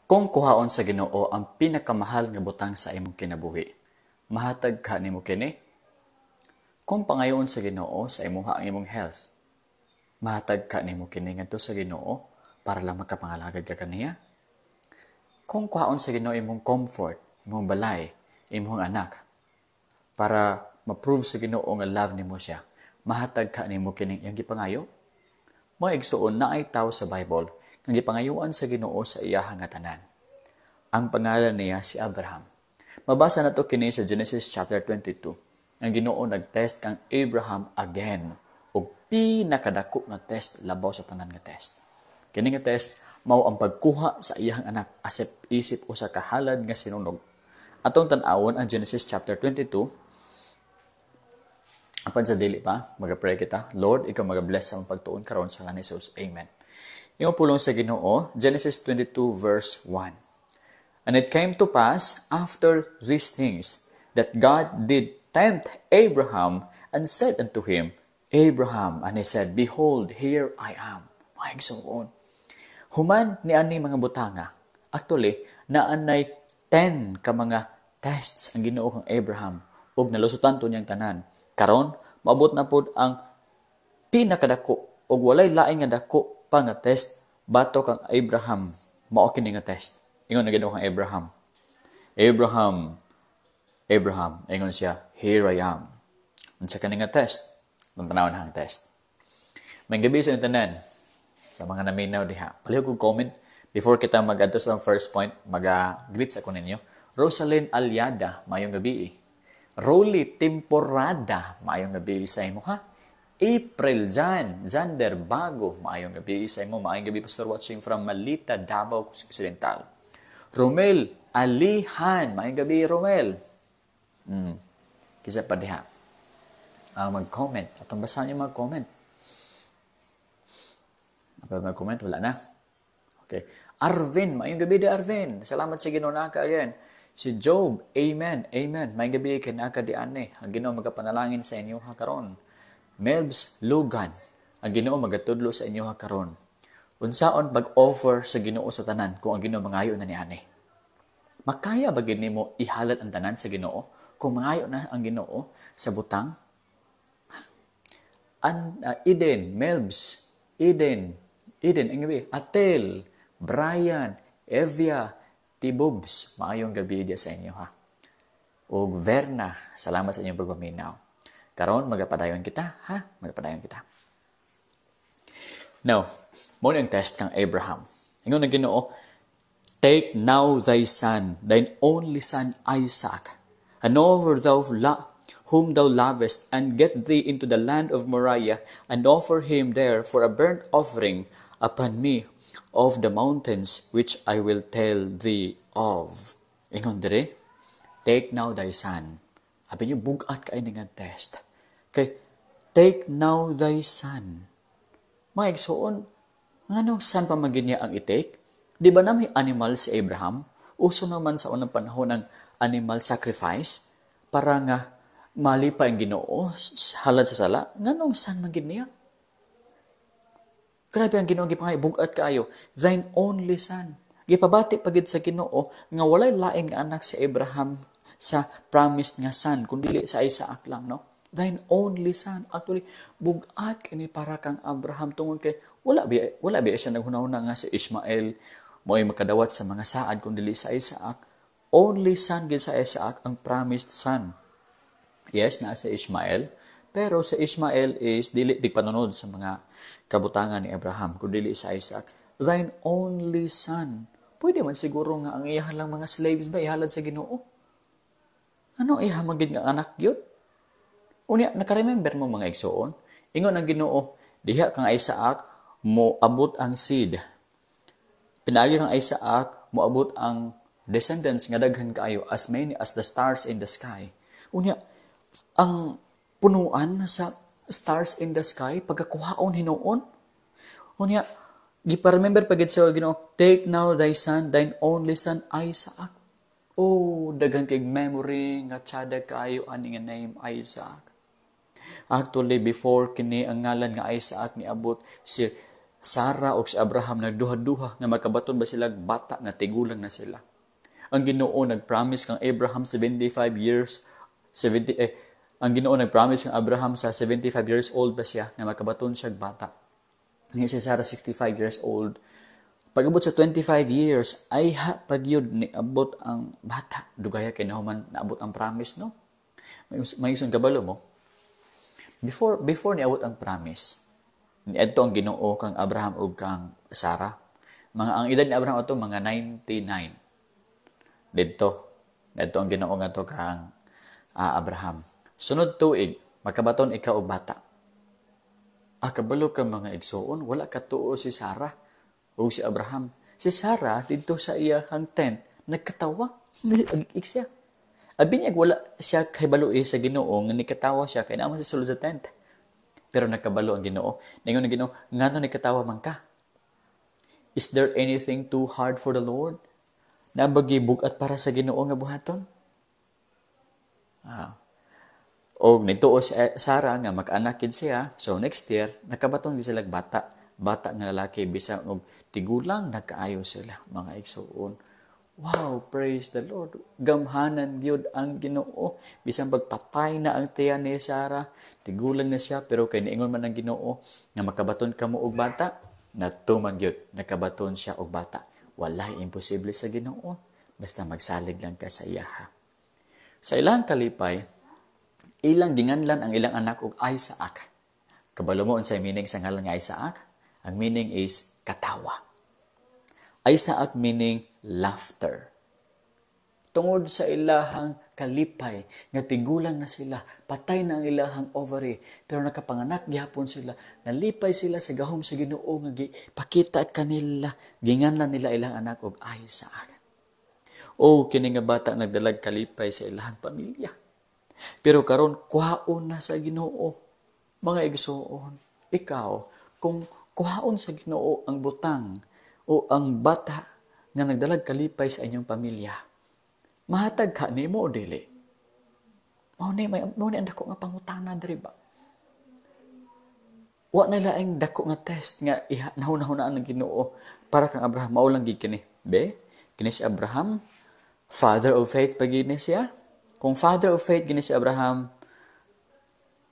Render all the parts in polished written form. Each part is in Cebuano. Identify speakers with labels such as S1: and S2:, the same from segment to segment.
S1: Kung kuhaon sa Ginoo ang pinakamahal nga butang sa imong kinabuhi, mahatag ka nimo kini? Kung pangayoon sa Ginoo sa imuha ang imong health, mahatag ka nimo kini ngadto sa Ginoo para lang makapangalagad ka kaniya? Kung kuhaon sa Ginoo imong comfort, imong balay, imong anak, para ma-prove sa Ginoo nga love nimo siya, mahatag ka nimo kining iyang gipangayo? Mga igsuon, naay tawo sa Bible nga gipangayuan sa Ginoo sa iyaha nga tanan. Ang pangalan niya si Abraham. Mabasa nato kini sa Genesis chapter 22. Ang Ginoo nagtest kang Abraham again og pinakadako nga test labaw sa tanan nga test. Kini nga test mao ang pagkuha sa iyang anak asip isip usa ka halad nga sinunog. Atong tan-awon ang Genesis chapter 22. Apan sa dili pa, maga-pray kita. Lord, ikaw maga-bless sa among pagtuon karon sa ngalan ni Jesus. Amen. Ingon pulong sa Ginoo, Genesis 22 verse 1. "And it came to pass after these things that God did tempt Abraham and said unto him, 'Abraham,' and he said, 'Behold, here I am.'" Mga igsuon, human ni ani mga butanga, actually, naanay 10 ka mga tests ang Ginoo kang Abraham ug nalusutan to niyang tanan. Karon, maabot na pod ang pinakadako ug walay lain nga dako pa nga test batok kang Abraham. Mao kini nga test. Ingon na Ginoo kang Abraham, "Abraham, Abraham." Ingon siya, "Here I am." Unsa kani nga test? Ang tanawon ang test. May gabi sa tanan sa mga naminaw diha. Palihog og comment before kita mag-adto sa first point, maga-greet sa ko ninyo. Rosalyn Aliada, maayong gabi. Rolly Temporada, maayong gabi sa imo ha. April Jan, Zander Bago, maayong gabi sa imo. Maayong gabi, Pastor, watching from Malita, Davao Occidental. Romel Alihan, maayong gabi, Romel. Kisa pa diha ang mag-comment. Atong basahan yung mag-comment. Apa mag-comment? Wala na. Okay. Arvin, maayong gabi di Arvin. Salamat sa Ginoo naka again. Si Job, amen, amen. Maayong gabi kay naka di ane. Ang Ginoo magapanalangin sa inyo ha karon. Melbs Lugan, ang Ginoo magatudlo sa inyo ha karon. Unsaon pag-offer sa Ginoo sa tanan kung ang Ginoo mangayo na ni ani? Makaya ba gid nimo ihalad ang tanan sa Ginoo kung mangayo na ang Ginoo sa butang? Eden, Melbs, Eden, Eden, ang gabi, Atel, Brian, Evia, Tibobs, maayong gabi diya sa inyo ha. Ug Verna, salamat sa inyong pagpaminaw. Karon magapadayon kita, ha? Magapadayon kita. Now, mao ang test kang Abraham. Ingon ang Ginoo, "Take now thy son, thine only son Isaac, and offer thou la, whom thou lovest, and get thee into the land of Moriah, and offer him there for a burnt offering upon me of the mountains which I will tell thee of." Ingon dire, "Take now thy son." Abi niyo bugat kay nga test. Kay "Take now thy son." Mga igsuon, nganong son pa man niya ang i-take? Di ba na may animal si Abraham? Uso naman sa unang panahon ang animal sacrifice para nga malipay ang Ginoo halad sa sala. Nganong son man gid niya? Grabe ang Ginoo gipangayo, bugat kaayo. "Thine only son." Gipabati pa gid sa Ginoo nga walay lain nga anak si Abraham sa promised nga son kundi sa Isaac lang, no? "Thine only son." Actually, bugat kini para kang Abraham tungod kay wala biya siya naghunahuna nga si Ishmael mo'y makadawat sa mga saad kung dili sa Isaac. Only son gid sa Isaac ang promised son. Yes, naa sa Ishmael, pero sa Ishmael is dili di panunod sa mga kabutangan ni Abraham kung dili sa Isaac. "Thine only son." Pwede man siguro nga ang iyahan lang mga slaves ba ihalad sa Ginoo? Ano iha magid nga anak gyud? Unya, naka-remember mo, mga igsuon? Ingon ang Ginoo, diha kang Isaac mo abot ang seed. Pinaagi kang Isaac mo abot ang descendants nga daghan kaayo, as many as the stars in the sky. Unya, ang punuan sa stars in the sky pagkakuhaon hinuon. Unya, gipa-remember pa gid sa Ginoo, "Take now thy son, thine only son Isaac." Oh, daghan kay memory nga tsada kaayo ani nga name Isaac. Actually, before kini ang ngalan nga Isaac niabot si Sarah ug si Abraham nagduha-duha nga makabaton ba sila bata nga tigulang na sila. Ang Ginoo nagpromise kang Abraham 75 years 70 eh, ang Ginoo nagpromise kang Abraham sa 75 years old ba siya nga makabaton siya bata. Nga si Sarah 65 years old. Pag-abot sa 25 years, ay ha pagyud niabot ang bata. Dugaya kay nahuman naabot ang promise, no? May isang kabalo mo. Before niabot ang promise, niadto ang Ginoo kang Abraham ug kang Sarah. Mga ang edad ni Abraham ato mga 99. Didto, niadto ang Ginoo ngadto kang Abraham. Sunod tuig, makabaton ikaw og bata. Kabalo ka mga igsuon, wala katuo si Sarah o si Abraham. Si Sarah didto sa iyang tent nagkatawa, nag siya. Abi niya wala siya kahibalo sa Ginoo nga nikatawa siya kay naa man sa sulod sa tent. Pero nagkabalo ang Ginoo. Ningon ang Ginoo, ngano nikatawa man ka? Is there anything too hard for the Lord? Nabagi bugat para sa Ginoo nga buhaton? O nituo si Sarah nga mag-anak gid siya. So next year nakabaton gid sila bata. Bata nga lalaki bisan og tigulang nagkaayo sila mga igsuon. Wow, praise the Lord. Gamhanan gyud ang Ginoo. Bisan pagpatay na ang tiyan ni Sarah, tigulang na siya, pero kay niingon man ang Ginoo nga makabaton kamo og bata, natuman gyud nakabaton siya og bata. Walay imposible sa Ginoo, basta magsalig lang ka sa iyaha. Sa ilang kalipay, ilang ginganlan ang ilang anak og Isaac. Kabalo mo unsay meaning sa ngalan nga Isaac? Ang meaning is katawa. Isaac meaning laughter. Tungod sa ilahang kalipay, nga tigulang na sila, patay na ang ilahang ovary, pero nakapanganak gihapon sila, nalipay sila sa gahom sa Ginoo nga gipakita kanila, ginganlan nila ilang anak og Isaac. O kini nga bata nagdalag kalipay sa ilahang pamilya. Pero karon kuhaon na sa Ginoo. Mga igsuon, ikaw kung kuhaon sa Ginoo ang butang o ang bata nga nagdalag kalipay sa inyong pamilya, mahatag ka nimo o dili? Mao ni ang dako nga pangutana diri ba? Wa na laing dako nga test nga nahunahunaan ng Ginoo para kang Abraham. Mao lang gid kini. Be, kini si Abraham, father of faith pa gid ni siya. Kung father of faith gini si Abraham,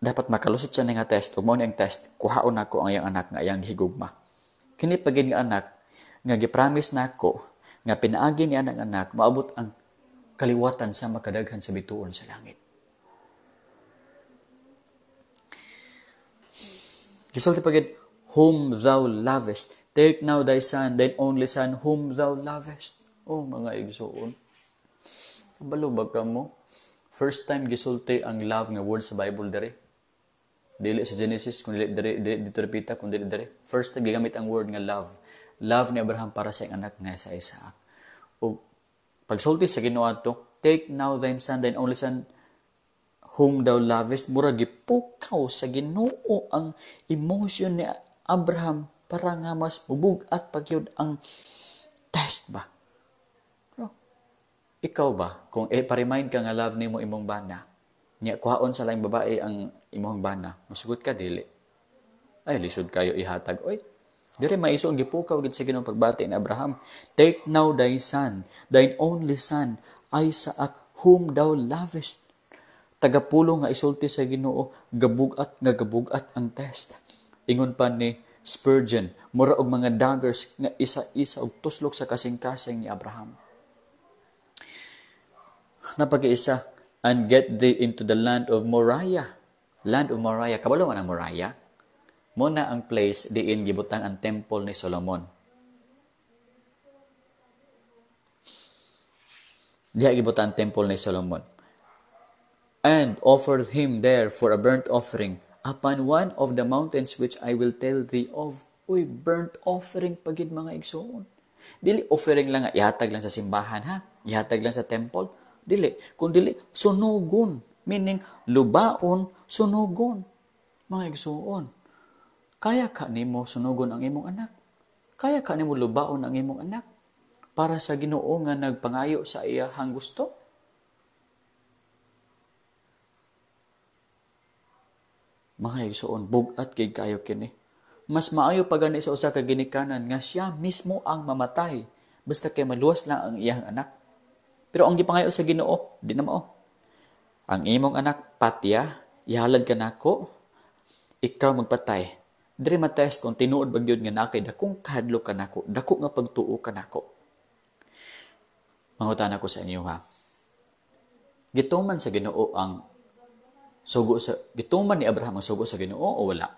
S1: dapat makalusot siya nga test. Ug mao ni ang test, kuhaon nako ang iyang anak nga iyang higugma. Kini pa gid nga anak nga gipromise nako nga pinaagi niya ang anak maabot ang kaliwatan sa makadaghan sa bituon sa langit. Gisulti pa gid, whom thou lovest, take now thy son, thine only son, whom thou lovest. Oh, mga igsuon, kabalo ba ka mo? First time gisulti ang love nga word sa Bible dere. Dili sa Genesis, kung dili dere, dili dito repita, kung dili dere. First time gigamit ang word nga love. Love ni Abraham para sa iyang anak nga sa Isaac. O pagsulti sa Ginoo ato, take now thine son, thine only son, whom thou lovest, mura gipukaw sa Ginoo ang emotion ni Abraham para nga mas mubug-at pagyud ang test ba. No? Ikaw ba, kung pa-remind ka nga love nimo imong bana, niya kuhaon sa laing babae ang imong bana, musugot ka dili? Ay, lisod kayo ihatag. Oy, dire maisuon gipukaw gid sa Ginoo pagbati ni Abraham. Take now thy son, thine only son, Isaac, whom thou lovest. Tagapulo nga isulti sa Ginoo, gabug-at nga gabug-at ang test. Ingon pa ni Spurgeon, mura og mga daggers nga isa-isa og tuslok sa kasing-kasing ni Abraham. Napag-iisa, and get thee into the land of Moriah. Land of Moriah. Kabalo man ang Moriah? Muna ang place diin gibutang ang temple ni Solomon. Diha gibutang ang temple ni Solomon. And offered him there for a burnt offering upon one of the mountains which I will tell thee of. Uy, burnt offering pagid mga igsoon. Dili offering lang, ihatag lang sa simbahan ha, ihatag lang sa temple. Dili, kung dili sunugon, meaning lubaon, sunugon. Mga igsoon, kaya ka nimo sunugon ang imong anak. Kaya ka nimo lubaon ang imong anak para sa Ginoo nga nagpangayo sa iyahang gusto. Mga igsoon, bug-at kay kayo kini. Mas maayo pa gani sa usa ka ginikanan nga siya mismo ang mamatay basta kay maluwas lang ang iyang anak. Pero ang gipangayo sa Ginoo, di na mao. Ang imong anak patya, ihalad ka nako, ikaw magpatay. Diri matest kung tinuod ba gyud nga naa kay dakong kahadlok kanako, dako nga pagtuo kanako. Mangutana ko sa inyo ha. Gituman sa Ginoo ang sugo sa gituman ni Abraham ang sugo sa Ginoo o wala?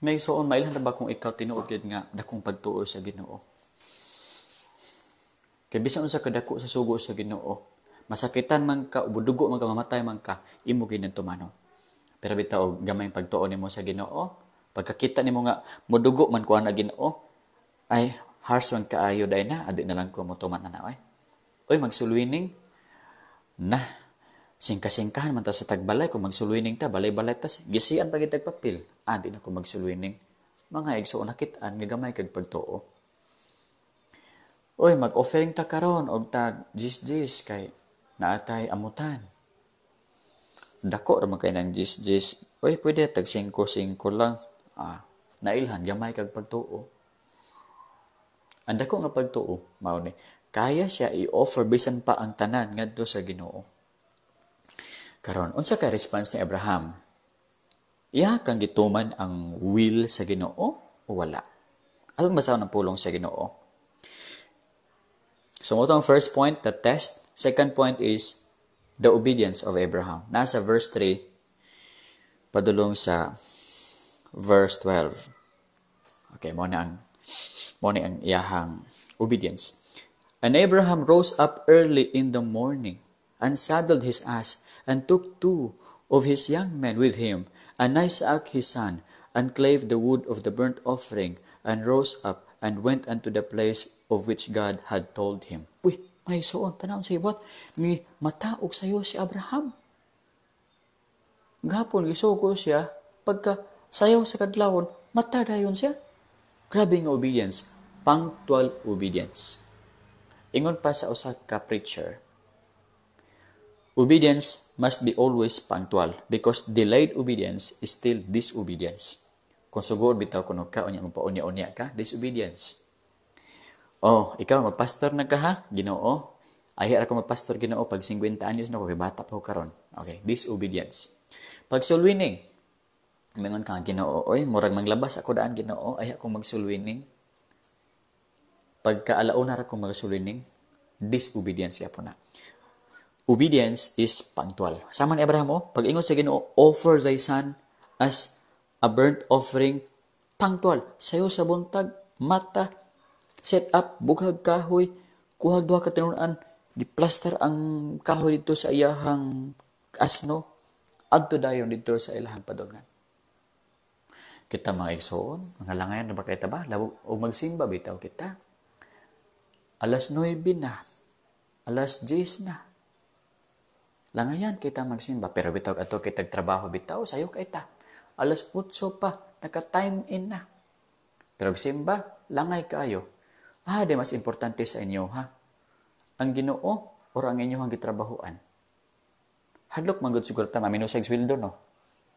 S1: May suon mailhan ra ba kung ikaw tinuod gyud nga dakong pagtuo sa Ginoo? Kay bisan unsa kadako sa sugo sa Ginoo, masakitan man ka, ubudugo man ka, mamatay man ka, imo gyud tumanon. Pero bitaw gamay pagtuo nimo sa Ginoo, pagkakita nimo nga modugo man kuha na Ginoo, ay harsh man kaayo dai na, adi na lang ko motuman na ay. Oy, magsulwining na singka-singkahan man ta sa tagbalay kung magsulwining ta, balay-balay ta, gisian pa gid papel, adi na ko magsulwining. Mga igsoon nakit-an nga gamay kag pagtuo. Oy, mag-offering ta karon og tag jis-jis kay naatay amutan. Dako ra man kay nang jis-jis. Oy, pwede tag 5-5 lang. Ah, nailhan gamay kag pagtuo. Ang dako nga pagtuo mao ni kaya siya i-offer bisan pa ang tanan ngadto sa Ginoo. Karon, unsa kay response ni Abraham? Iya kang gituman ang will sa Ginoo o wala? Atong basahon ang pulong sa Ginoo. So, mo ang first point, the test. Second point is the obedience of Abraham. Nasa verse 3, padulong sa verse 12. Okay, mo na ang iyahang obedience. And Abraham rose up early in the morning and saddled his ass and took two of his young men with him and Isaac his son and clave the wood of the burnt offering and rose up and went unto the place of which God had told him. Uy, may suon, tanawon sa ibot, ni mataog sayo si Abraham. Gapon, gisugo siya, pagka sayaw sa kadlawon, mata dayon siya. Grabe nga obedience, punctual obedience. Ingon pa sa usa ka preacher, obedience must be always punctual because delayed obedience is still disobedience. Kung sugod bitaw kuno ka, unya magpaunya-unya ka, disobedience. Oh, ikaw magpastor na ka ha, Ginoo. Ay ako magpastor Ginoo pag 50 anyos na ko, kay bata pa ko karon. Okay, disobedience. Pag sulwining, mingon ka Ginoo, oy, murag maglabas ako daan Ginoo, ay ako magsulwining. Pagka alauna ra ko magsulwining, disobedience yapon na. Obedience is punctual. Sama ni Abraham, oh, pag ingon sa Ginoo, offer thy son as a burnt offering, punctual. Sayo sa buntag, mata, set up, bughag kahoy, kuhag duha ka tinunan, giplaster ang kahoy dito sa iyahang asno, adto dayon dito sa ilahang padulngan. Kita mga igsoon, mga langayan na ba kita ba? Labo, o magsimba bitaw kita. Alas 9 na, alas 10 na. Langayan kita magsimba, pero bitaw ato kitag trabaho bitaw, sayo kita. Alas 8 pa, naka-time in na. Pero simba, langay kayo. Ah, di mas importante sa inyo, ha? Ang Ginoo or ang inyong gitrabahoan? Hadlok man gud siguro ta, mamino sa sweldo, no?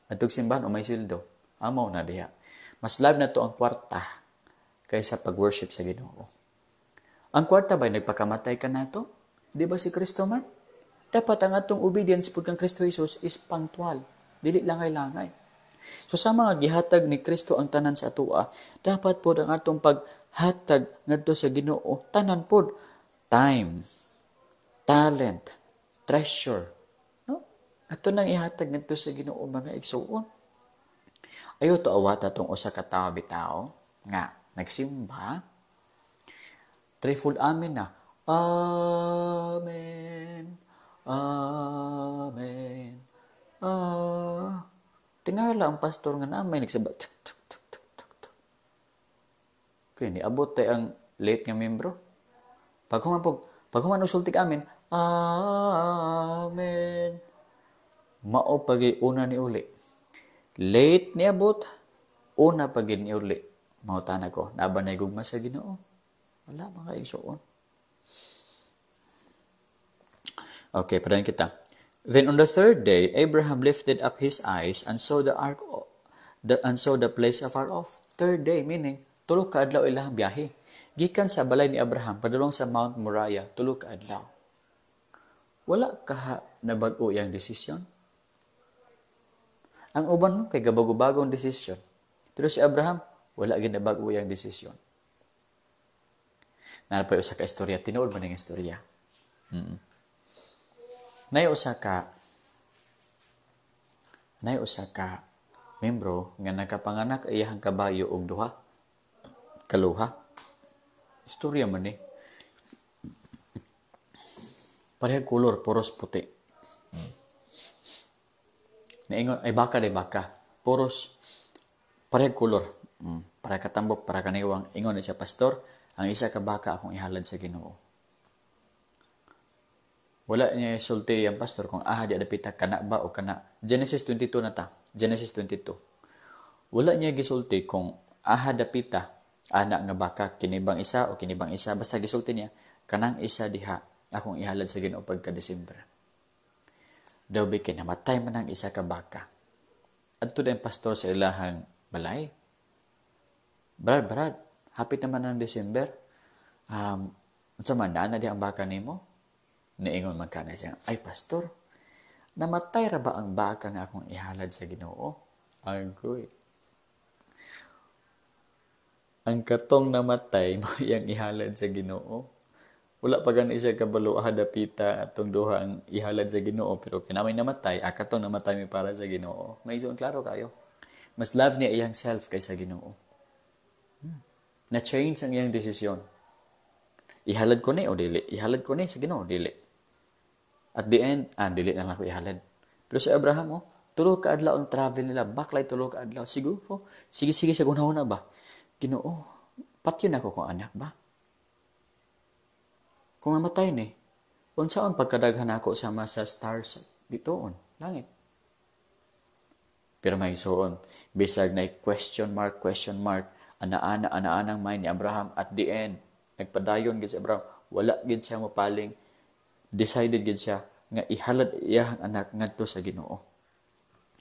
S1: Adtog simbahan o may sweldo. Amaw na diha. Mas love na to ang kwarta kaysa pag-worship sa Ginoo. Ang kwarta ba'y nagpakamatay ka nato? Di ba si Kristo man? Dapat ang atong obedience pud kang Kristo Jesus is punctual. Dili langay-langay. So sa mga gihatag ni Kristo ang tanan sa atoa, dapat pod ang atong paghatag ngadto sa Ginoo, tanan pod time, talent, treasure, no? Ato nang ihatag ngadto sa Ginoo mga igsuon. Ayo to awata tong usa ka tawo bitaw nga nagsimba, threefold amen na. Amen. Amen. Ah. Tingala ang pastor nga na may nagsaba. Tuk, tuk, tuk, tuk, tuk, tuk. Okay, niabot tayo ang late nga membro. Pag human usultig amin, amen. Mao pagi una ni uli. Late niabot, una pagi ni uli. Mao ko, naba na gugma sa Ginoo. Wala mga igsoon. Okay, padayon kita. Then on the third day, Abraham lifted up his eyes and saw the ark and saw the place afar off. Third day, meaning, tulo ka adlaw ilang biyahe. Gikan sa balay ni Abraham, padulong sa Mount Moriah, tulo ka adlaw. Wala kaha nabag-o iyang desisyon. Ang uban mo kay gabago-bagong desisyon. Pero si Abraham, wala gyud nabag-o iyang desisyon. Naa pa usa ka istorya, tinuod man ning istorya. Nay usa ka membro nga nakapanganak iyang kabayo og duha kaluha. Istorya man ni. Parehag kolor, puros puti. Niingon ay baka day baka. Puros parehag kolor. Para katambok, para kaniwang. Ingon ni siya, "Pastor, ang isa ka baka akong ihalad sa Ginoo." Wala niya sulti ang pastor kung aha di dapita, kana ba o kana. Genesis 22 na ta. Genesis 22. Wala niya gisulti kung aha dapita ana nga baka, kinibang isa o kinibang isa, basta gisulti niya kanang isa diha akong ihalad sa Ginoo pagka December. Daw bi kinamatay man ang isa ka baka. Adto din pastor sa ilahang balay. "Brad, brad, hapit naman ang December. Unsa man na di ang baka nimo?" Niingon man kana siya, "Ay pastor, namatay ra ba ang baka nga akong ihalad sa Ginoo?" Agoy. Ang katong namatay mo iyang ihalad sa Ginoo. Wala pa gani siya kabalo dapita atong duha ang ihalad sa Ginoo, pero kinamay namatay, ah, katong namatay mi para sa Ginoo. May klaro kayo. Mas love niya iyang self kaysa Ginoo. Na-change ang iyang desisyon. Ihalad ko ni o dili? Ihalad ko ni sa Ginoo, dili? At the end, ah, dili na lang ako ihalad. Pero si Abraham, oh, tulo ka adlaw ang travel nila, baklay tulo ka adlaw. Siguro, sige sige sa gunahon na ba? "Ginoo, patyon ako kung anak ba? Kung namatay ni, unsaon pagkadaghan ako sama sa stars ditoon, langit?" Pero may isuon, bisag na question mark, ana-ana, ana-anang mind ni Abraham, at the end, nagpadayon gid si Abraham, wala gid siya mapaling, decided gid siya nga ihalad iyahang anak ngadto sa Ginoo.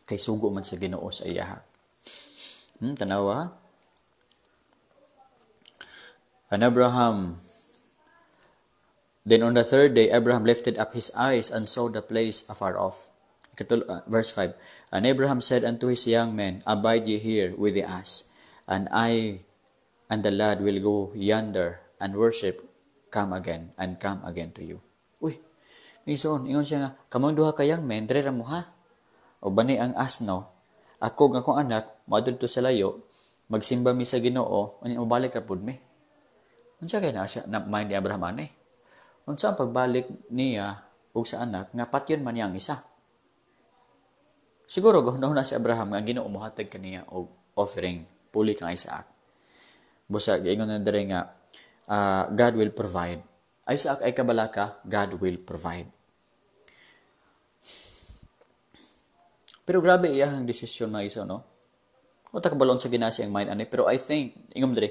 S1: Kay sugo man sa Ginoo sa iyaha. Tanawa. And Abraham Then on the third day, Abraham lifted up his eyes and saw the place afar off. Verse 5. And Abraham said unto his young men, "Abide ye here with the ass, and I and the lad will go yonder and worship, come again, and come again to you." Uy, Mison, ingon siya nga, "Kamong duha ka young men, dere ra mo ha. O bani ang asno, ako nga akong anak, moadto sa layo, magsimba mi sa Ginoo, unya mobalik ra pud mi." Unsa kay na siya na mind ni Abraham ani? Unsa ang pagbalik niya ug sa anak nga patyon man niya ang isa? Siguro gahuna na si Abraham nga ang Ginoo mohatag kaniya og offering puli kang Isaac. Busa giingon na diri nga God will provide. Isaac ay kabalaka, God will provide. Pero grabe iyahang desisyon mga iso, no? O ta kabalon sa ginasi ang mind ani, pero I think ingom diri,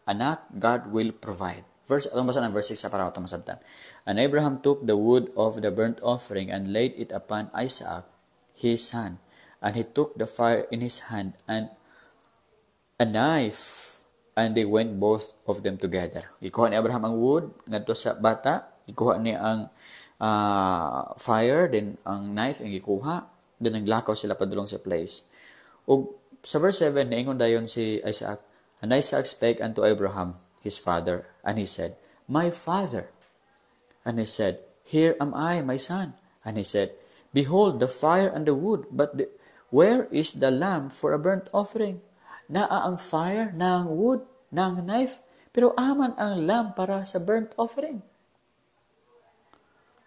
S1: anak, God will provide. Verse, atong basa ng verse 6 para atong masabtan. And Abraham took the wood of the burnt offering and laid it upon Isaac, his son. And he took the fire in his hand and a knife, and they went both of them together. Gikuha ni Abraham ang wood ngadto sa bata, gikuha niya ang fire, then ang knife ang gikuha, then naglakaw sila padulong sa place. Ug sa verse 7, niingon dayon si Isaac, "And Isaac spake unto Abraham, his father, and he said, 'My father.' And he said, 'Here am I, my son.' And he said, 'Behold the fire and the wood, but where is the lamb for a burnt offering?'" Naa ang fire, naa ang wood, naa ang knife, pero aman ang lamb para sa burnt offering?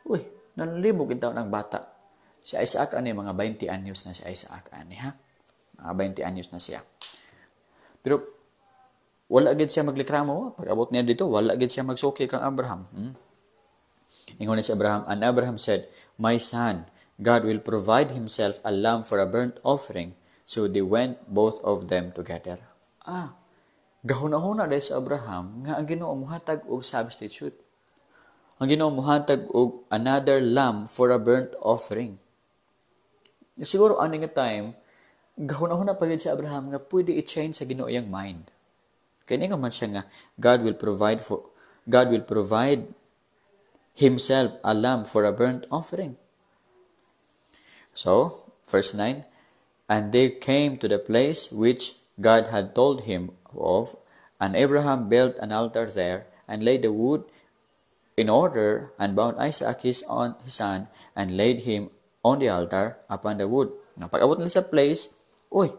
S1: Uy, nanlibog taon ang bata. Si Isaac ani mga 20 anyos na si Isaac ani ha. Mga 20 anyos na siya. Pero wala gid siya maglikramo. Pag abot niya dito, wala gid siya magsuki kang Abraham. Ingon ni si Abraham, "And Abraham said, 'My son, God will provide himself a lamb for a burnt offering.' So they went both of them together." Ah, gahuna-huna dahil sa Abraham nga ang Ginoo muhatag og substitute. Ang Ginoo muhatag og another lamb for a burnt offering. Siguro ani nga time, gahuna-huna pa gid si Abraham nga pwede i-change sa Ginoo iyang mind. Kay ningon man siya nga God will provide himself a lamb for a burnt offering. So, verse 9, and they came to the place which God had told him of, and Abraham built an altar there and laid the wood in order and bound Isaac his son and laid him on the altar upon the wood. Now, pag-abot nila sa place, uy,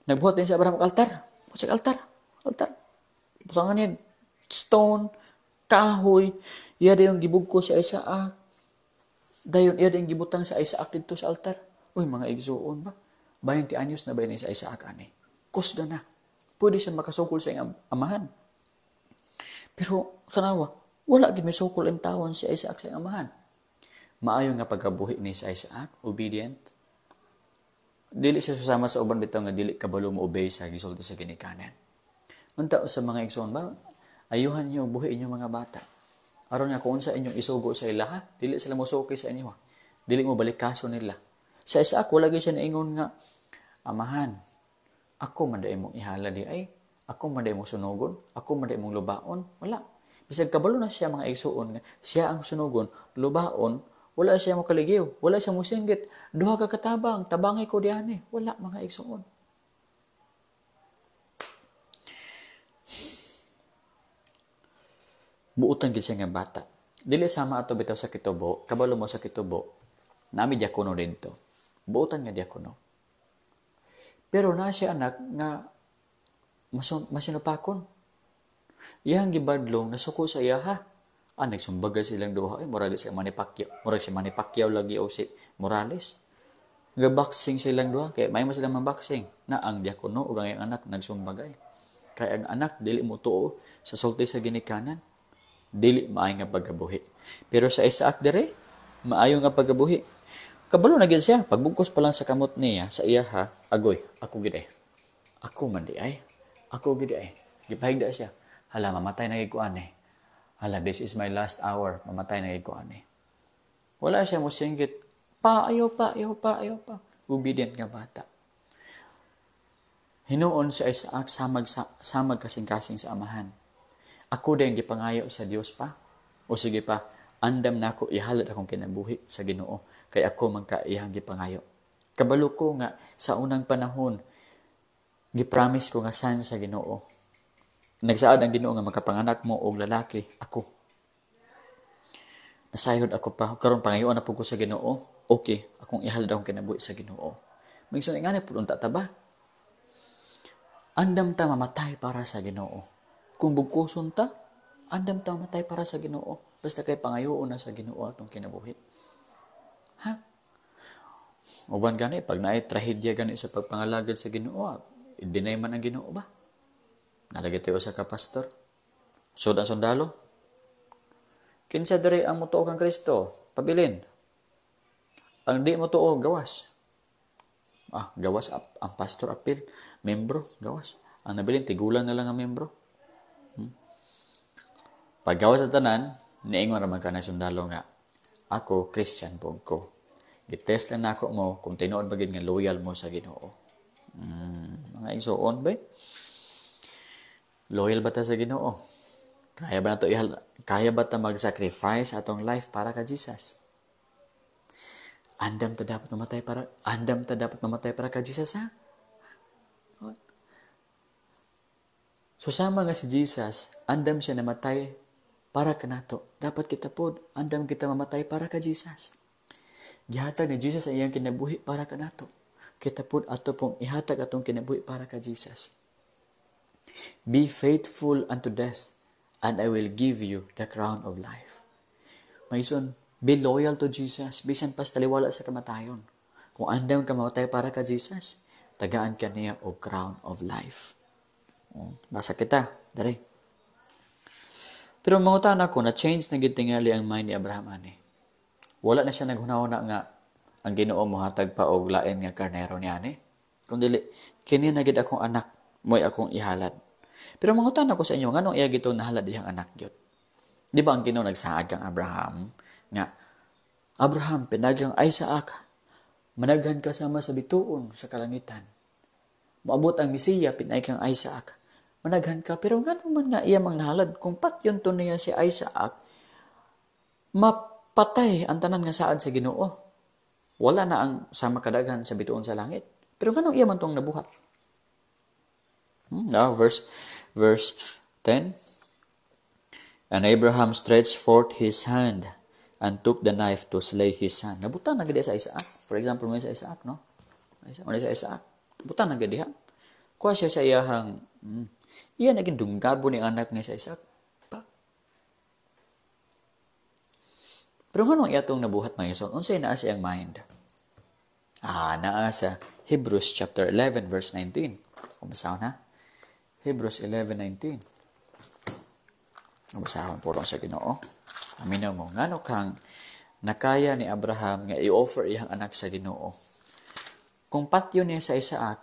S1: nagbuhat din si Abraham og altar. Buhat siya altar. Altar. Butangan niya stone, kahoy, iya yung gibugko si Isaac. Dayon iya yung gibutang sa Isaac dito sa altar. Uy, mga igsuon ba? 20 anyos na ba ni sa Isaac ani? Kusga na. Pwede siya makasukol sa iyang amahan. Pero, tanawa, wala gid may sukol ang tawon si Isaac sa iyang amahan. Maayo nga pagkabuhi ni sa Isaac, obedient. Dili siya susama sa uban bitaw nga dili kabalo mo obey sa gisulti sa ginikanan. Unta sa mga igsoon ba, ayuhan niyo buhi inyo mga bata. Aron nga kung unsa inyong isugo sa ila, dili sila mosuki sa inyo. Dili mo balik kaso nila. Sa Isaac wala gyud siya naingon nga amahan. Ako man day mong ihala di ay, ako man day mong sunugon, ako man day mong lubaon. Wala. Bisag kabalo na siya mga igsuon nga siya ang sunugon, lubaon, wala siya mo kaligiw, wala siya mo singgit. Duha ka katabang, tabangi ko diani. Wala mga igsuon. Buutan gid siya nga bata. Dili sama ato bitaw sa kitubo, kabalo mo sa kitubo, nami diakono didto. Buutan nga diakono. Pero na siya anak nga masinupakon. Iyang gibadlong nasuko sa iya ha. Ah, nagsumbaga silang duha. Ay, murag si Manny Pacquiao. Murag si Manny Pacquiao lagi o si Morales. Gaboxing silang duha. Kaya may mo silang maboxing. Na ang diakono o ang iyang anak nagsumbagay. Kaya ang anak dili mo tuo sa sulti sa ginikanan. Dili maayo nga pagkabuhi. Pero sa Isaac dire, maayo nga pagkabuhi. Kabalo na gid siya. Pagbugkos pa lang sa kamot niya, sa iya ha, agoy, ako gid ay. Ako man di ay. Ako gid ay. Gipahigda siya. Hala, mamatay na gid ko ani. Hala, this is my last hour. Mamatay na gid ko ani. Wala siya mo singgit. Pa, ayaw pa, ayaw pa, ayaw pa. Obedient nga bata. Hinuon si Isaac samag kasing-kasing sa amahan. Ako din gipangayo sa Dios pa. O sige pa, andam nako ihalad akong kinabuhi sa Ginoo kay ako man ka iyang gipangayo. Kabalo ko nga sa unang panahon gipromise ko nga san sa Ginoo. Nagsaad ang Ginoo nga makapanganak mo og lalaki ako. Nasayod ako pa karon pangayoon na pud ko sa Ginoo. Okay, akong ihalad akong kinabuhi sa Ginoo. Minsan ingani pud unta ta ba? Andam ta mamatay para sa Ginoo. Kung bugkoson ta, andam ta mamatay para sa Ginoo. Basta kay pangayoon na sa Ginoo atong kinabuhi. Ha? Uban gani pag naay trahedya gani sa pagpangalagad sa Ginoo, i-deny man ang Ginoo ba? Nalagay tayo sa kapastor. Sud ang sundalo. Kinsa diri ang motuo kang Kristo? Pabilin. Ang di motuo, gawas. Ah, gawas ang pastor apil, membro, gawas. Ang nabilin tigulang na lang ang membro. Paggawas sa tanan, niingon ra man ka na sundalo nga ako Christian pug ko. Gitest lang nako mo kung tinuod ba gid nga loyal mo sa Ginoo. Mga igsuon ba? Loyal ba ta sa Ginoo? Kaya ba nato kaya ba ta mag-sacrifice atong life para ka Jesus? Andam ta dapat mamatay para ka Jesus ha? So sama nga si Jesus, andam siya namatay para kanato. Dapat kita pod, andam kita mamatay para ka Jesus. Gihatag ni Jesus ang iyang kinabuhi para kanato. Kita pod ato pong ihatag atong kinabuhi para ka Jesus. Be faithful unto death, and I will give you the crown of life. Maison, be loyal to Jesus, bisan pas taliwala sa kamatayon. Kung andam ka mamatay para ka Jesus, tagaan ka niya og crown of life. Basa kita, dali. Pero mangutan ako, na-change na gid tingali ang mind ni Abraham ani. Wala na siya naghunahuna nga ang Ginoo mohatag pa og lain nga karnero niya ani. Kung dili, kini na gid akong anak, mo'y akong ihalad. Pero mangutan ako sa inyo, nganong iya gito nahalad iyang anak gyud? Di ba ang Ginoo nagsaad kang Abraham nga, Abraham, pinagyang Isaac, Managhan ka sama sa bituon sa kalangitan. Moabot ang Mesiya pinay kang Isaac. Managhan ka, pero ngano man nga iya mang nahalad kung patyon to niya si Isaac, mapatay ang tanan nga saad sa Ginoo. Wala na ang sama kadaghan sa bituon sa langit. Pero nganong iya man tong nabuhat? Now verse 10. And Abraham stretched forth his hand and took the knife to slay his son. Nabutan na gid sa Isaac. For example, mo sa Isaac, no? Mo sa Isaac. Butan na gid diha. Kuha siya sa iyahang iya naging dunggabo ni anak niya sa Isaac. Pa. Pero nganong iya tong nabuhat mga igsoon? Unsay naa sa iyang mind? Naa sa Hebrews chapter 11 verse 19. Umasahon ha? Hebrews 11:19. Umasahon pulong sa Ginoo. Aminaw mo, ngano kang nakaya ni Abraham nga i-offer iyang anak sa Ginoo? Kung patyon niya sa Isaac,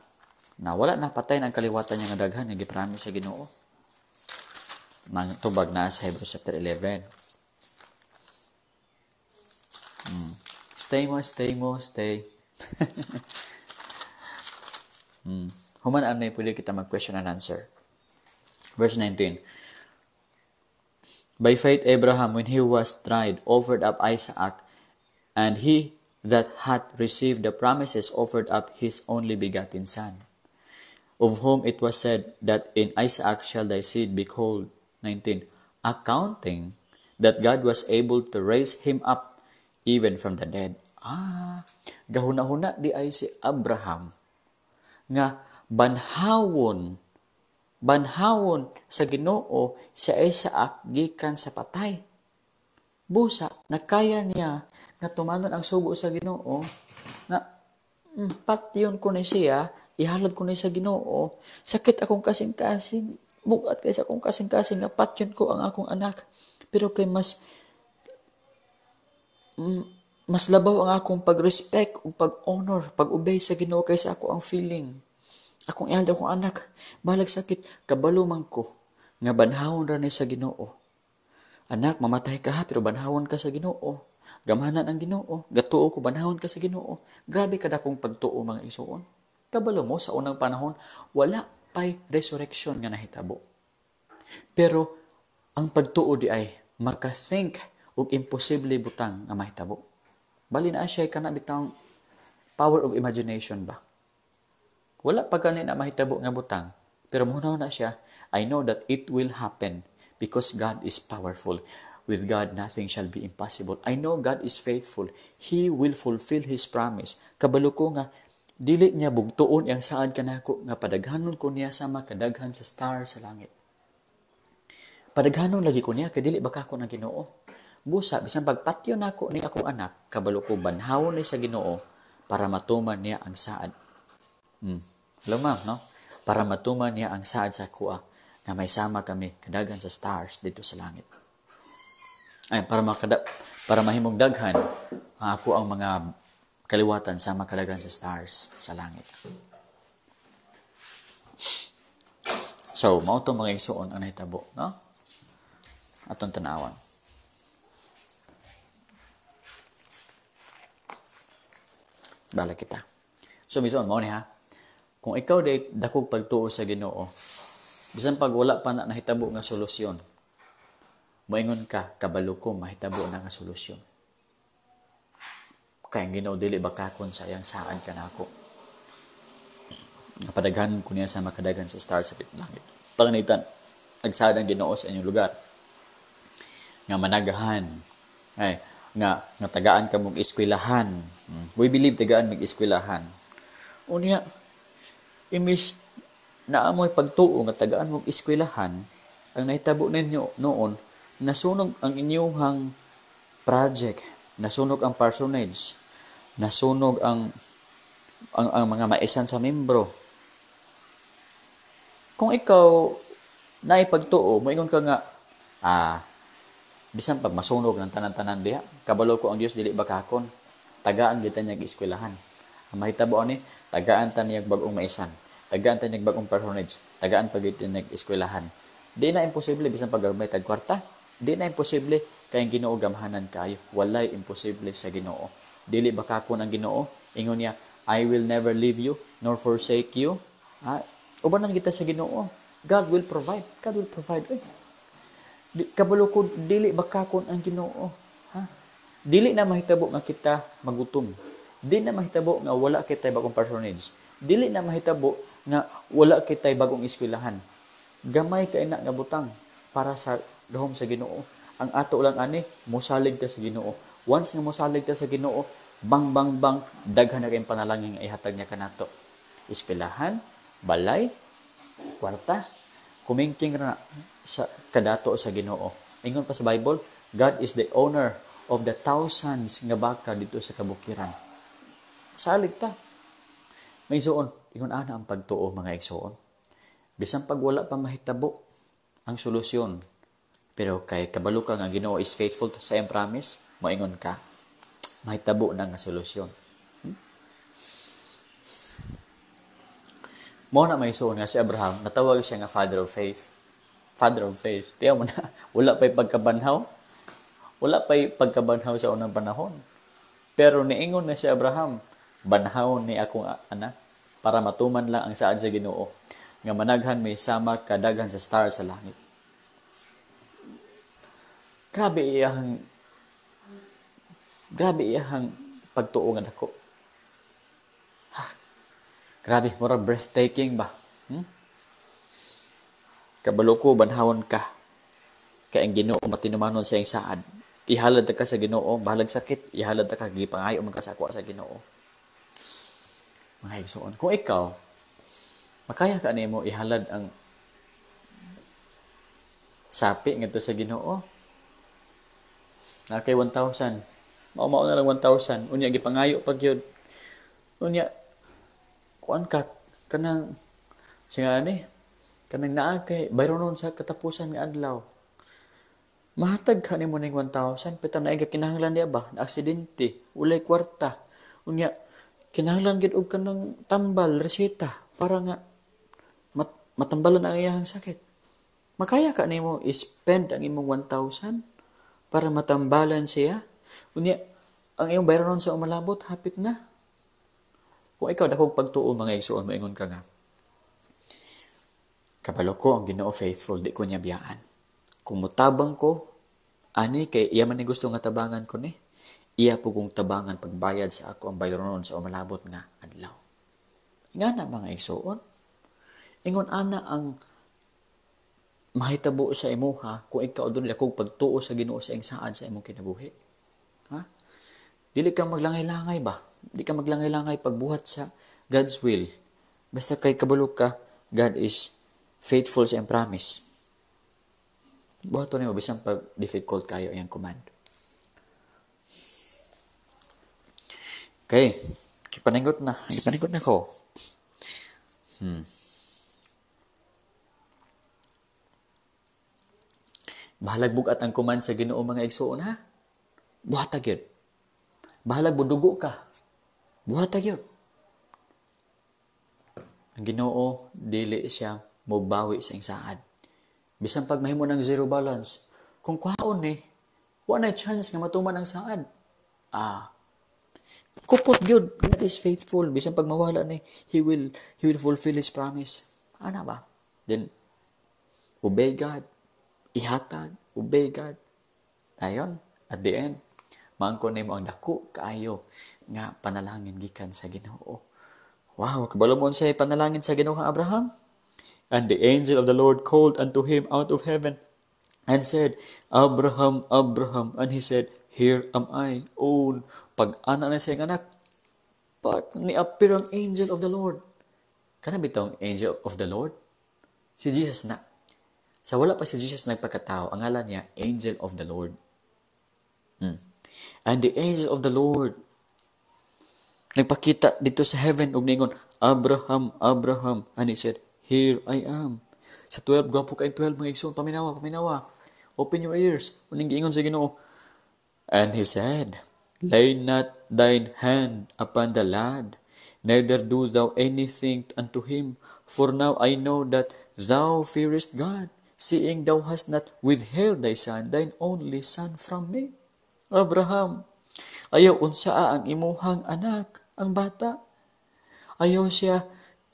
S1: na wala na patay ang kaliwatan niya nga daghan nga gipromise sa Ginoo. Mang tubag na sa Hebrews chapter 11. Stay mo, stay mo, stay. Human anay pwede kita mag-question and answer. Verse 19. By faith Abraham, when he was tried, offered up Isaac, and he that hath received the promises offered up his only begotten son, of whom it was said that in Isaac shall thy seed be called. 19. Accounting that God was able to raise him up even from the dead. Gahuna-huna di ay si Abraham nga banhawon sa Ginoo si Isaac gikan sa patay. Busa nakaya niya nga tumanon ang sugo sa Ginoo nga patyon ko ni siya, ihalad ko ni sa Ginoo. Sakit akong kasing-kasing, bugat kay sa akong kasing-kasing nga patyon ko ang akong anak. Pero kay mas labaw ang akong pag-respect ug pag-honor, pag-obey sa Ginoo kaysa ako ang feeling. Akong ihalad akong anak, balag sakit, kabalo man ko nga banhawon ra ni sa Ginoo. Anak, mamatay ka ha, pero banhawon ka sa Ginoo. Gamhanan ang Ginoo, gatuo ko banhawon ka sa Ginoo. Grabe kada akong pagtuo mga igsoon. Kabalo mo sa unang panahon, wala pay resurrection nga nahitabo. Pero ang pagtuo di ay makathink og imposible butang nga mahitabo. Bali na siya kana bitang power of imagination ba. Wala pa gani na mahitabo nga butang, pero muhunaw na siya, I know that it will happen because God is powerful. With God, nothing shall be impossible. I know God is faithful. He will fulfill His promise. Kabalo ko nga, dili niya bugtuon ang saad kanako nga padaghanon ko niya sama kadaghan sa star sa langit. Padaghanon lagi ko niya, kay dili baka ko ng Ginoo. Busa, bisan pagpatyo nako ni akong anak, kabalo ko banhawon ni sa Ginoo para matuman niya ang saad. Hello ma'am, no? Para matuman niya ang saad sa kuha na may sama kami kadaghan sa stars dito sa langit. Ay, para mahimong daghan ang ako ang mga kaliwatan sama kadaghan sa stars sa langit. So, mao to mga igsoon ang nahitabo, no? Atong tan-awan. Balik kita. So, mison mo ni ha. Kung ikaw day dakog pagtuo sa Ginoo, bisan pag wala pa na nahitabo nga solusyon, moingon ka, kabalo ko mahitabo na nga solusyon. Kay ang Ginoo dili bakakon sa iyang saad kanako. Napadaghan ko niya sa makadaghan sa stars sa langit. Panganitan, nagsaad ang Ginoo sa inyong lugar nga managahan, ay nga tagaan ka mong eskwelahan. We believe tagaan mig eskwelahan. Unya, imis naamoy pagtuo nga tagaan mong eskwelahan, ang nahitabo ninyo noon, nasunog ang inyuhang project, nasunog ang parsonage, nasunog ang mga maisan sa membro. Kung ikaw naipagtuo, moingon ka nga, bisan pag masunog ng tanan-tanan diha, kabalo ko ang Dios dili bakakon, tagaan kita niya eskwelahan. Ang mahitabo ani, tagaan ta niya bag-ong maisan, tagaan ta niya bag-ong parsonage, tagaan pa gid niya eskwelahan. Di na imposible bisan pag gamay tag kwarta, di na imposible kay ang Ginoo gamhanan kayo. Walay imposible sa Ginoo. Dili bakakon ang Ginoo, Ingon niya, "I will never leave you nor forsake you." Ha? Ubanan kita sa Ginoo. God will provide. God will provide. Uy. Kabalo ko dili bakakon ang Ginoo. Ha? Dili na mahitabo nga kita magutom. Dili na mahitabo nga wala kitay bagong patronage. Dili na mahitabo nga wala kitay bagong eskwelahan. Gamay kay na nga butang para sa gahom sa Ginoo. Ang ato lang ani, mosalig ta sa Ginoo. Once nga mosalig ta sa Ginoo, bang bang bang, daghan na kayong panalangin nga ihatag niya kanato. Eskwelahan, balay, kwarta, kumingking ra sa kadato sa Ginoo. Ingon pa sa Bible, God is the owner of the thousands nga baka dito sa kabukiran. Salig ta. May igsoon, ingon ana ang pagtuo, mga igsoon. Bisan pag wala pa mahitabo ang solusyon, pero kay kabalo ka nga Ginoo is faithful to sa iyang promise, moingon ka, mahitabo na nga solusyon. Mo na may igsoon nga si Abraham, natawag siya nga father of faith. Father of faith. Tiyaw mo na, wala pa'y pagkabanhaw. Wala pa'y pagkabanhaw sa unang panahon. Pero niingon na si Abraham, banhaw ni akong anak para matuman lang ang saad sa Ginoo nga managhan may sama kadaghan sa star sa langit. Grabe iyahang pagtuo nga dako. Ha, grabe, murag breathtaking ba? Kabalo ko banhawon ka. Kay ang Ginoo matinumanon sa iyang saad. Ihalad ka sa Ginoo, bahalag sakit, ihalad ka, gipangayo man ka sa akwa sa Ginoo. Mga igsoon, kung ikaw makaya ka nimo ihalad ang sapi ngadto sa Ginoo. Na kay 1,000. Mao-mao na lang 1,000. Unya gipangayo pag yun. Unya kuan ka kanang singa ani kanang naa kay bayronon sa katapusan nga adlaw. Mahatag ka nimo ning 1,000 pita na kinahanglan niya ba na aksidente, walay kwarta. Unya kinahanglan gid og kanang tambal reseta para nga matambalan ang iyang sakit. Makaya ka nimo i-spend ang imong 1,000 para matambalan siya. Unya ang imong bayronon sa umalabot hapit na. Kung ikaw dakog pagtuo, mga igsoon, moingon ka nga, kabalo ko ang Ginoo faithful, di ko niya biyaan. Kung motabang ko ani kay iya man ni gusto nga tabangan ko ni, iya po kong tabangan pagbayad sa ako ang bayronon sa umalabot nga adlaw. Ingana, mga igsoon. Ingon ana ang mahitabo sa imuha kung ikaw adunay dakong pagtuo sa Ginoo sa iyang saad sa imong kinabuhi. Ha? Dili ka maglangay-langay ba? Di ka maglangay-langay pagbuhat sa God's will. Basta kay kabalo ka, God is faithful sa iyang promise. Buhaton nimo bisan pag difficult kayo iyang command. Okay, gipaningot na. Gipaningot na ko. Bahalag bugat ang command sa Ginoo, mga igsoon, ha? Buhata gyud. Bahalag budugo ka. Buhata gyud. Ang Ginoo dili siya mobawi sa iyang saad. Bisan pag mahimo ng zero balance, kung kuhaon ni, wa na chance nga matuman ang saad. Kupot gyud. God is faithful. Bisan pag mawala ni, he will fulfill His promise. Ana ba? Then, obey God. Ihatag. Obey God. Ayon, at the end, maangkon nimo ang dako kaayo nga panalangin gikan sa Ginoo. Wow, kabalo mo unsay panalangin sa Ginoo kang Abraham? And the angel of the Lord called unto him out of heaven and said, "Abraham, Abraham." And he said, "Here am I." Oh, pag-ana na siyang anak, pag ni-appear ang angel of the Lord. Kana bitong angel of the Lord? Si Jesus na. Sa wala pa si Jesus nagpakatao, ang ngalan niya, Angel of the Lord. And the angel of the Lord nagpakita dito sa heaven og ningon, "Abraham, Abraham." And he said, "Here I am." Sa 12, gwapo kay 12, mga igsoon, paminawa, paminawa. Open your ears. Uning giingon sa Ginoo. And he said, "Lay not thine hand upon the lad, neither do thou anything unto him, for now I know that thou fearest God, seeing thou hast not withheld thy son, thine only son, from me." Abraham, ayaw unsaa ang imuhang anak. Ang bata. Ayaw siya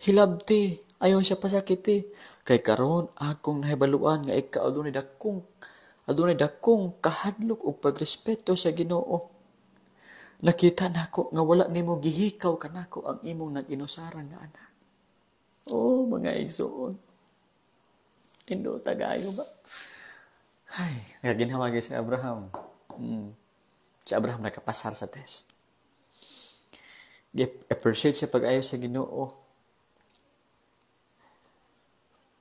S1: hilabti, ayaw siya pasakiti. Kay karon akong nahibaluan nga ikaw adunay dakong kahadlok ug pagrespeto sa Ginoo. Nakita nako nga wala nimo gihikaw kanako ang imong nag-inusara nga anak. Oh, mga igsoon. Indo tagayo ba? Ay, nagaginhawa gyud si Abraham. Si Abraham nakapasar sa test. Gi-appreciate siya pag-ayo sa Ginoo.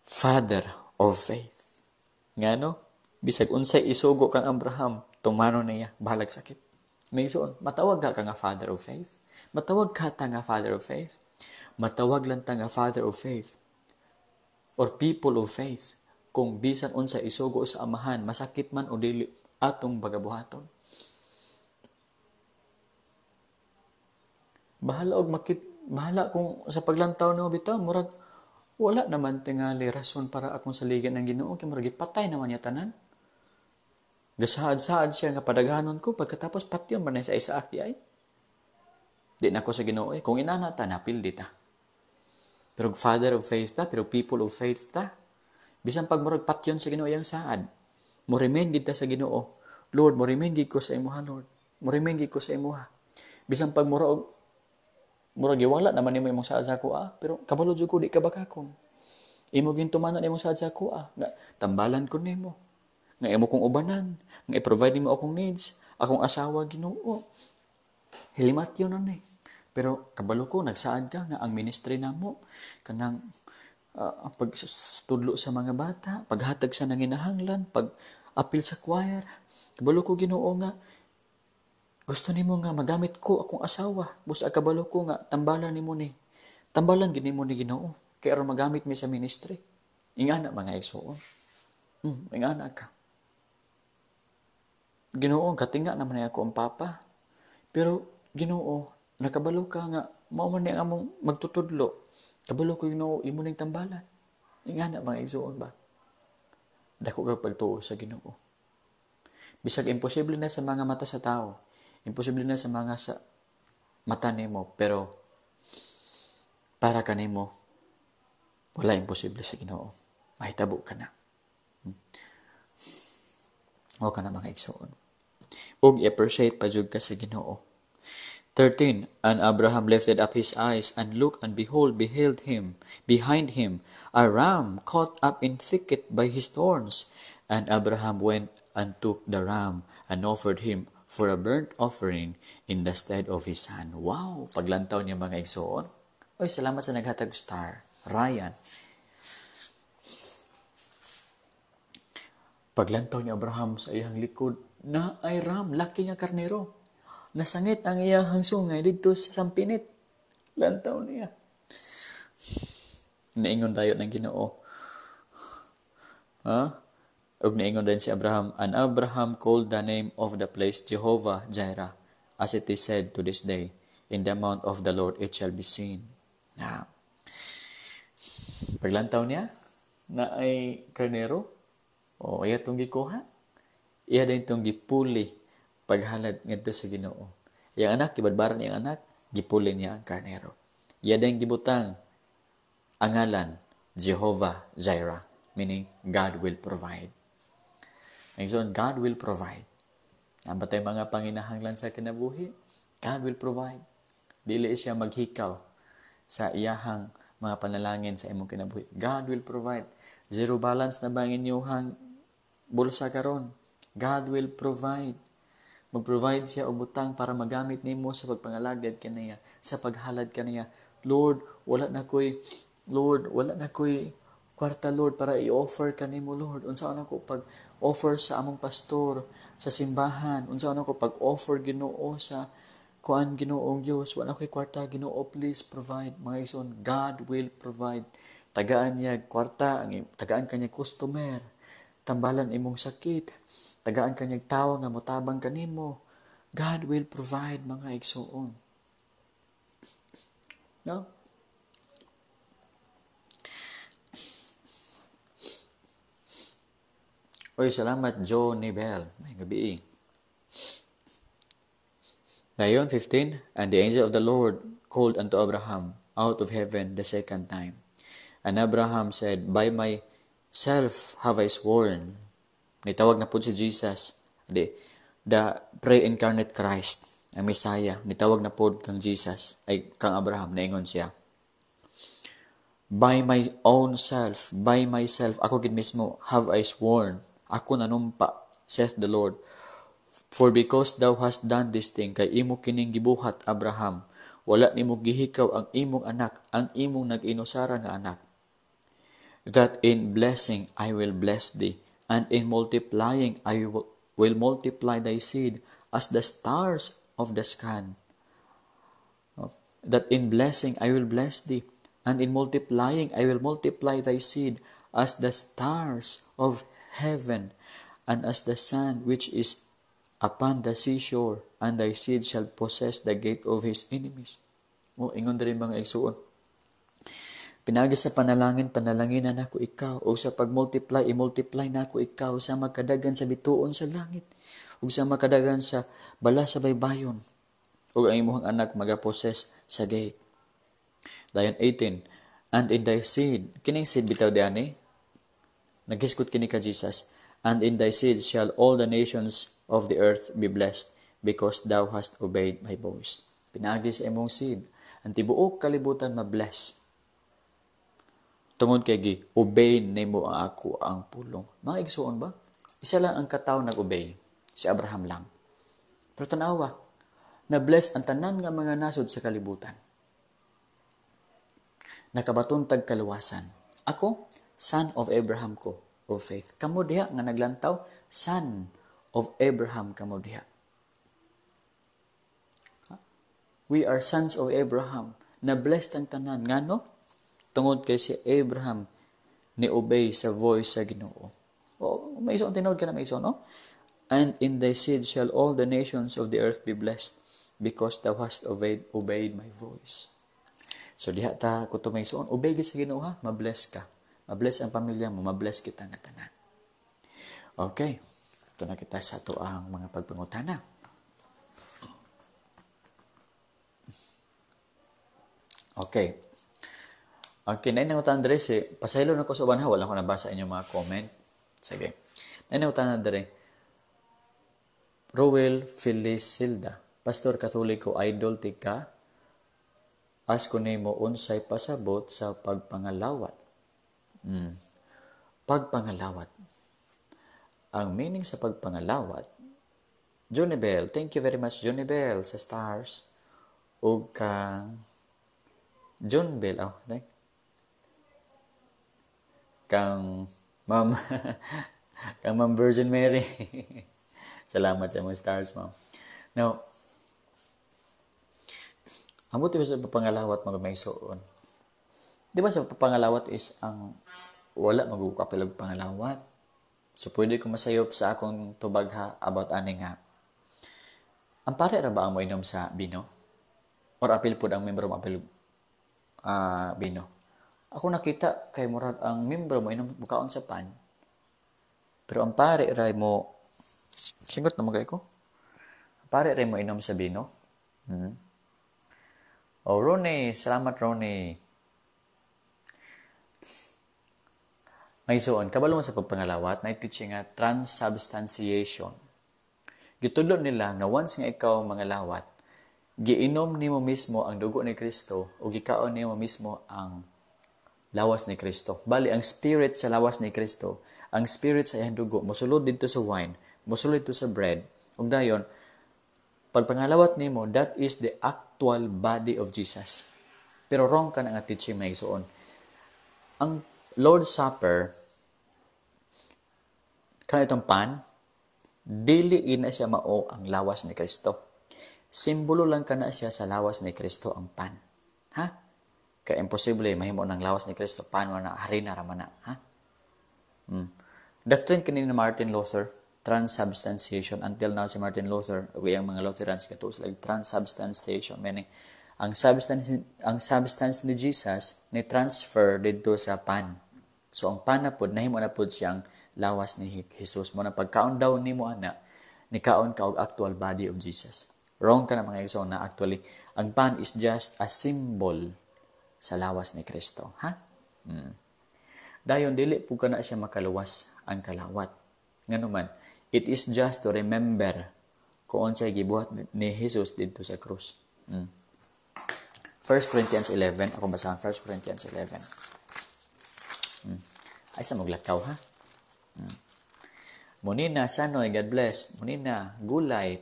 S1: Father of faith. Ngano? Bisag unsay isugo kang Abraham, tumano niya, bahalag sakit. May igsoon, matawag ka nga father of faith. Matawag ka ta nga father of faith. Matawag lang ta nga father of faith or people of faith kung bisan unsa isugo sa amahan, masakit man o dili, atong bagabuhaton. Bahala og makit, bahala kung sa paglantaw nimo bitaw murag wala naman tingali rason para akong saligan ang Ginoo kay murag gipatay naman niya tanan. Gasaad-saad siya nga padaghanon ko pagkatapos patyon man sa Isaac di ay. Di na ko sa Ginoo eh. Kung inana ta napildi ta. Pero father of faith ta, pero people of faith ta. Bisan pag murag patyon sa Ginoo iyang saad, mo remain gid ta sa Ginoo. Lord, mo remain gid ko sa imuha, Lord. Mo remain gid ko sa imuha. Bisan pag murag giwala naman nimo imong saad sa ako ah, pero kabalo jud ko di ka bakakon. Imo gintumanan imong saad sa ako ah, nga tambalan ko nimo. Nga imo kong ubanan, nga i-provide nimo akong needs, akong asawa Ginoo. Hilimat yun ani. Pero kabalo ko nagsaad ka nga ang ministry namo kanang pagtudlo sa mga bata, paghatag sa nanginahanglan, pag-apil sa choir. Kabalo ko Ginoo nga gusto nimo nga magamit ko akong asawa. Busa kabalo ko nga tambalan nimo ni. Tambalan gid nimo ni Ginoo kay aron magamit mi sa ministry. Ingana mga igsoon. Ingana ka. Ginoo, katinga naman ni ako ang papa. Pero Ginoo, nakabalo ka nga mao man ni ang among magtutudlo. Kabalo ko Ginoo, imo ning tambalan. Ingana mga igsoon ba? Dako kag pagtuo sa Ginoo. Bisag imposible na sa mga mata sa tao, imposible na sa mga sa mata nimo, pero para kanimo wala imposible sa Ginoo. Mahitabo ka na. O ka na mga igsoon. Ug i-appreciate pa jud ka sa Ginoo. 13. And Abraham lifted up his eyes and looked, and behold, beheld him behind him a ram caught up in thicket by his thorns. And Abraham went and took the ram and offered him for a burnt offering in the stead of his son. Wow! Paglantaw niya mga igsoon. Oy, salamat sa naghatag star, Ryan. Paglantaw ni Abraham sa iyang likod, na ay ram, laki nga karnero. Nasangit ang iyang sungay didto sa sampinit. Lantaw niya. Niingon dayon ng Ginoo. Ha? Ug niingon din si Abraham, and Abraham called the name of the place Jehovah Jireh, as it is said to this day, in the mount of the Lord it shall be seen. Na. Paglantaw niya, na ay karnero, o iya itong gikuha, iya din itong gipuli paghalad ngadto sa Ginoo. Iyang anak, gibadbaran iyang anak, gipuli niya ang karnero. Iya din gibutang angalan Jehovah Jireh, meaning God will provide. Ang so, God will provide. Ang batay mga panginahanglan sa kinabuhi, God will provide. Dili siya maghikaw sa iyahang mga panalangin sa imong kinabuhi. God will provide. Zero balance na ba ang inyuhang bulsa karon? God will provide. Mag-provide siya og butang para magamit nimo sa pagpangalagad kaniya, sa paghalad kaniya. Lord, wala na ko'y Lord, wala na ko'y kwarta, Lord, para i-offer kanimo, Lord. Unsaon ako pag-offer sa among pastor sa simbahan? Unsaon ako pag-offer Ginoo sa kuan Ginoong Dios? Wala ko'y kwarta, Ginoo, please provide. Mga igsoon, God will provide. Tagaan niya kwarta, tagaan kanya customer, tambalan imong sakit, tagaan kanya tawo nga motabang kanimo. God will provide, mga igsoon. No? Oy, salamat Joe Nibel. May gabi. Dayon 15, "And the angel of the Lord called unto Abraham out of heaven the second time. And Abraham said, 'By myself have I sworn.'" Nitawag na po si Jesus, the pre-incarnate Christ, ang Messiah, nitawag na po kang Jesus, ay kang Abraham, naingon siya, "By my own self, by myself, ako gid mismo, have I sworn, ako nanumpa, saith the Lord, for because thou hast done this thing, kay imo kining gibuhat, Abraham, wala nimo gihikaw ang imong anak, ang imong nag-inusara nga anak, that in blessing I will bless thee, and in multiplying I will multiply thy seed as the stars of the sky. That in blessing I will bless thee, and in multiplying I will multiply thy seed as the stars of heaven, and as the sand which is upon the seashore, and thy seed shall possess the gate of his enemies." O, ingon diri, mga igsuon. Pinagi sa panalangin, panalanginan nako ikaw, o sa pag-multiply, i-multiply nako ikaw sa magkadagan sa bituon sa langit, ug sa makadagan sa bala sa baybayon, ug ang imong anak maga-possess sa gate. Dayon 18, "And in thy seed," kining seed bitaw diani, naghisgot kini ka Jesus, "and in thy seed shall all the nations of the earth be blessed, because thou hast obeyed my voice." Pinagi sa imong seed, ang tibuok kalibutan ma-bless. Tungod kay gi-obey nimo ang ako ang pulong. Mga igsuon ba? Isa lang ang katawo nag-obey, si Abraham lang. Pero tanawa, na-bless ang tanan nga mga nasod sa kalibutan. Nakabaton tag kaluwasan. Ako, son of Abraham ko, of faith. Kamo diha nga naglantaw, son of Abraham kamo diha. We are sons of Abraham. Na-blessed ang tanan. Ngano? Tungod kay si Abraham ni obey sa voice sa Ginoo. O, may isuon, tinuod ka na may isuon, no? "And in thy seed shall all the nations of the earth be blessed, because thou hast obeyed my voice." So diha ta kuto, may isuon, obey sa Ginoo ha, mabless ka. Mabless ang pamilya mo, mabless kita nga tanan. Okay. Ito na kita sa ato ang mga pagpangutana. Okay. Okay, naay nangutan dere si pasaylo na ko sa uban ha, wala ko nabasa inyong mga comment. Sige. Naay nangutan dere. Ruel Felicilda, "Pastor, Katoliko idol tika, ask ko nimo unsay pasabot sa pagpangalawat?" Pagpangalawat. Ang meaning sa pagpangalawat, Junibel, thank you very much, Junibel, sa stars. Ug kang Junbel, oh, thank kang Ma'am Virgin Mary. Salamat sa mga stars, ma'am. Now, ambot sa pagpangalawat, mga maigsuon. Di ba sa pagpangalawat is ang wala magukapil og pangalawat. So pwede ko masayop sa akong tubag ha about ani nga. Ang pare ra ba ang moinom sa bino? Or apil pud ang membro mo apil bino? Ako nakita kay murag ang membro mo inom bukaon sa pan. Pero ang pare ra mo singot na magay ko. Ang pare ra mo inom sa bino. Oh, Ronnie, salamat, Ronnie. May suon, kabalo mo sa pagpangalawat, na teaching nga transubstantiation. Gitudlo nila nga once nga ikaw mangalawat, giinom nimo mismo ang dugo ni Kristo o gikaon nimo mismo ang lawas ni Kristo. Bali, ang spirit sa lawas ni Kristo, ang spirit sa iyang dugo, mosulod dito sa wine, mosulod dito sa bread, ug dayon, pagpangalawat nimo, that is the actual body of Jesus. Pero wrong ka na nga teaching, may isuon. Ang Lord's Supper, kana itong pan, dili ina siya mao ang lawas ni Kristo. Simbolo lang kana siya sa lawas ni Kristo ang pan. Ha? Kaya imposible mahimo ng lawas ni Kristo pan na harina ra man na, ha? Doctrine kini ni Martin Luther, transubstantiation. Until now si Martin Luther ug iyang mga Lutherans katuo sila transubstantiation, meaning ang substance ni Jesus ni transfer didto sa pan. So ang pan na pod nahimo na pod siyang lawas ni Jesus. Mo na pagkaon daw nimo ana, nikaon ka og actual body of Jesus. Wrong ka na mga igsoon na actually ang pan is just a symbol sa lawas ni Kristo, ha? Dayon dili pud kana siya makaluwas ang kalawat. Nganuman, it is just to remember kung unsay gibuhat ni Jesus didto sa krus. 1 Corinthians 11, ako basahan 1 Corinthians 11. Ay sa maglakaw, ha? Munina, Sanoy, God bless. Munina, gulay,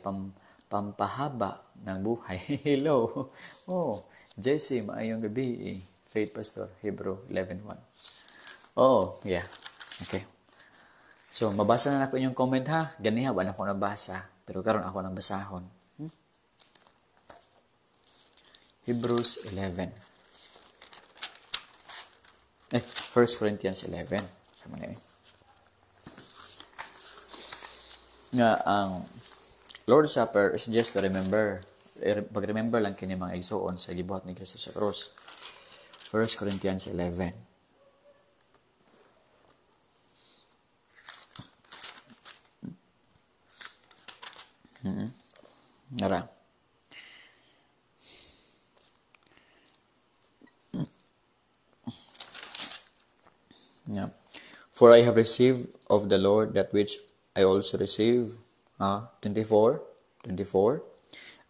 S1: pampahaba ng buhay. Hello. Oh, Jesse, maayong gabi. Faith Pastor, Hebrew 11:1. Oh, yeah. Okay. So, mabasa na ako inyong comment, ha? Ganiha, wala ko nabasa. Pero karon ako nang basahon. Hebrews 11. 1 Corinthians 11. Sama na yun. Nga, ang Lord's Supper is just to remember. Pag-remember lang kini mga igsoon sa gibuhat ni Kristo sa krus. 1 Corinthians 11. Nara. Yeah. For I have received of the Lord that which I also received. 24.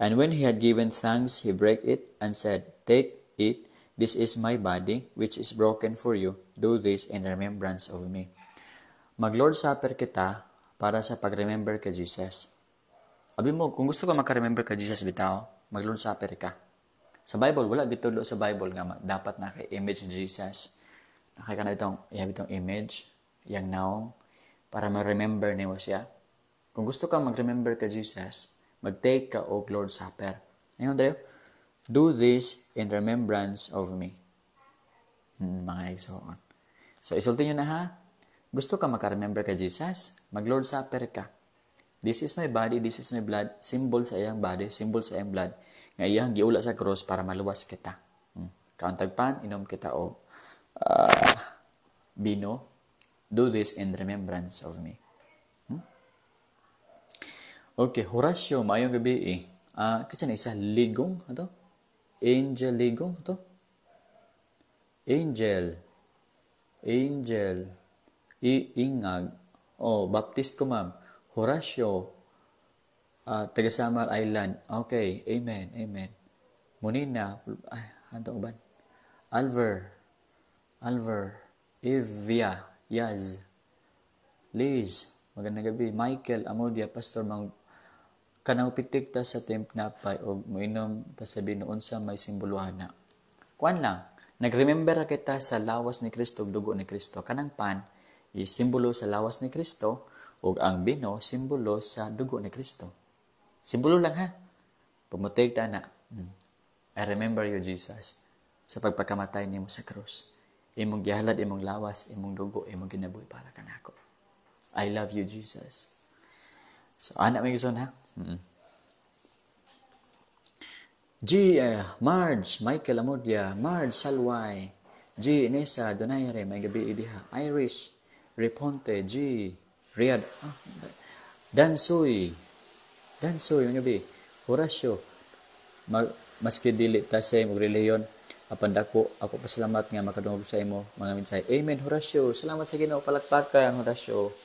S1: And when he had given thanks, he brake it and said, Take it, this is my body, which is broken for you. Do this in remembrance of me. Mag-Lord Supper kita para sa pag-remember kay Jesus. Abi mo, kung gusto ka maka-remember kay Jesus bitaw, mag-Lord Supper ka. Sa Bible, wala gitudlo sa Bible nga dapat na kay image ni Jesus. Nakay ka na itong, itong image, yang naong, para ma-remember nimo siya. Kung gusto ka mag-remember kay Jesus, mag-take ka og Lord's Supper. Ayun, Andreo? Do this in remembrance of me. Mga igsoon. So, isulti nyo na ha. Gusto ka maka-remember kay Jesus? Mag-Lord's Supper ka. This is my body, this is my blood. Symbol sa iyang body, symbol sa iyang blood. Nga iyang giula sa cross para maluwas kita. Kauntag pan, inom kita og bino. Do this in remembrance of me. Okay, Horacio, maayong gabi eh. Kasi na isa, ligong, ato? Angel ligong, ato? Angel. Iingag. Oh, Baptist ko, ma'am. Horacio, taga Samar Island. Okay, amen, amen. Munina, ay, anto ba? Alver, Evia, Yaz, Liz, magandang gabi. Michael, Amodia, Pastor, mang kanang pitik ta sa tempnapay o moinom ta sa bino unsa may simbolohan na. Kuan lang, nag-remember kita sa lawas ni Kristo ug dugo ni Kristo. Kanang pan is simbolo sa lawas ni Kristo ug ang bino simbolo sa dugo ni Kristo. Simbolo lang ha. Pumutig ta na. I remember you, Jesus, sa pagpakamatay nimo sa krus. Imong gihalad imong lawas, imong dugo, imong kinabuhi para kanako. I love you, Jesus. So, anak may gusto ha? G. Marge, Michael Amodia, Marge Salway, G. Inesa, Donaire, may gabi diha, Irish, Reponte, G. Riyad, Dansoy, may gabi, Horacio, maski dili ta sa imong relihiyon, apan dako, ako pasalamat nga makadungog sa imo mga mensahe. Amen, Horacio. Salamat sa Ginoo, palakpakan, Horacio.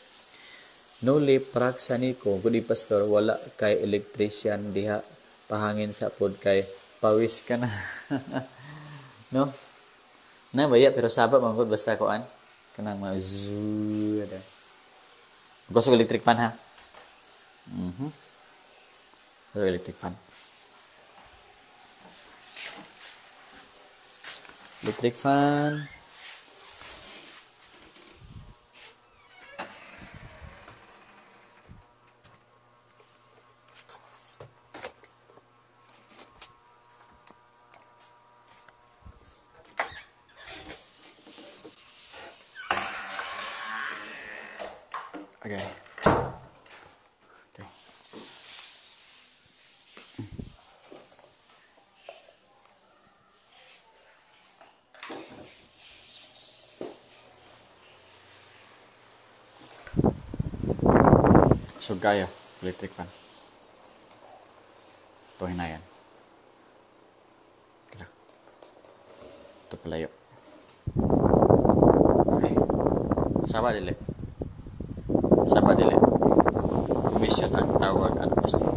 S1: Noli Praxanico, good pastor, wala kay electrician diha, pahangin sa pod kay pawis ka na. No? Na baya pero saba man gud basta kuan kanang mga zoo. Gusto ko electric fan ha. Gusto electric fan. Electric fan. Okay. Okay. So gaya electric fan. Ito hinayan. Kira. Ito palayo. Okay. Saba dili. Saba dili. Commission ang tawag ano, Pastor.